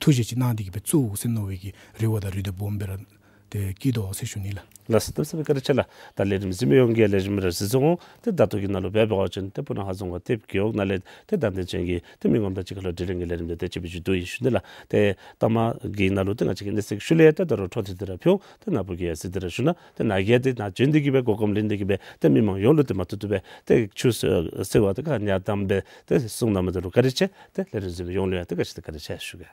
ཐུགས་བཞེད་ཅིག་གནང་སྟེ་གི་སྦེ་བཙུགས་ཟེར་མནོ་བའི་གི་རེ་བ་དང་རེ་འདོད་སྦོམ་སྦེ་ར་ ཏེ་བསྐྱིད་དོ་ཟེར་ཞུ་ནི་ལགས། ལགས་སོ། གནམ་མེད་ས་མེད་བཀའ་དྲིན་ཆེ་ལགས། ད་ལས་རིམ་གཟིགས་མི་ཡོངས་ཀྱིས་ལས་རིམ་རེ་གཟིགས་སོང་། ཏེ་ད་ལྟོ་གི་ནང་ལུ་འབད་བ་ཅིན་ཏེ་སྤུ་ན་ཁ་རྫོང་ཁག་ལྟེབ་རྒེད་འོག་ནང་ལས་ཏེ་དང་འདོད་ཅན་གྱི་ཏེ་མི་ངོམ་དང་གཅིག་ཁར་ལུ་དྲི་ལན་གྱི་ལས་རིམ་འདི་ཏེ་ཅིག་སྦེ་མཇུག་བསྡུ་ཡི་ཞུ་ནི་ལགས། ཏེ་ལྟ་མ་གི་ནང་ལུ་ཏེ་ང་བཅས་ཀྱིས་གནས་ཚུལ་ཞུ་ལས་ཏེ་ད་རུང་འཕྲོ་མཐུད་དེ་ར་ཕུལ། ཏེ་ནཱ་བུ་གིས་ཡང་གཟིགས་ཏེ་ར་བཞུགས་གནང་། ཏེ་ནཱ་གིས་ཏེ་ནཱ་བྱོན་ཏེ་གི་སྦེ་གོ་སྐབས་ལེན་ཏེ་གི་སྦེ་ཏེ་མི་མང་ཡོངས་ལུ་ཏེ་མ་ཐུག་ཐུག་སྦེ་ཏེ་ཆུ་ཟེར་བ་ཏེ་ག་ཉ་དམ་སྦེ་ཏེ་གསུང་གནང་མི་འདི་ལུ་བཀའ་དྲིན་ཆེ། ཏེ་ལས་རིམ་གཟིགས་མི་ཡོངས་ལུ་ཡང་ཏེ་བཀྲ་ཤིས་ཏེ་བཀའ་དྲིན་ཆེ་ཞུ་གེ།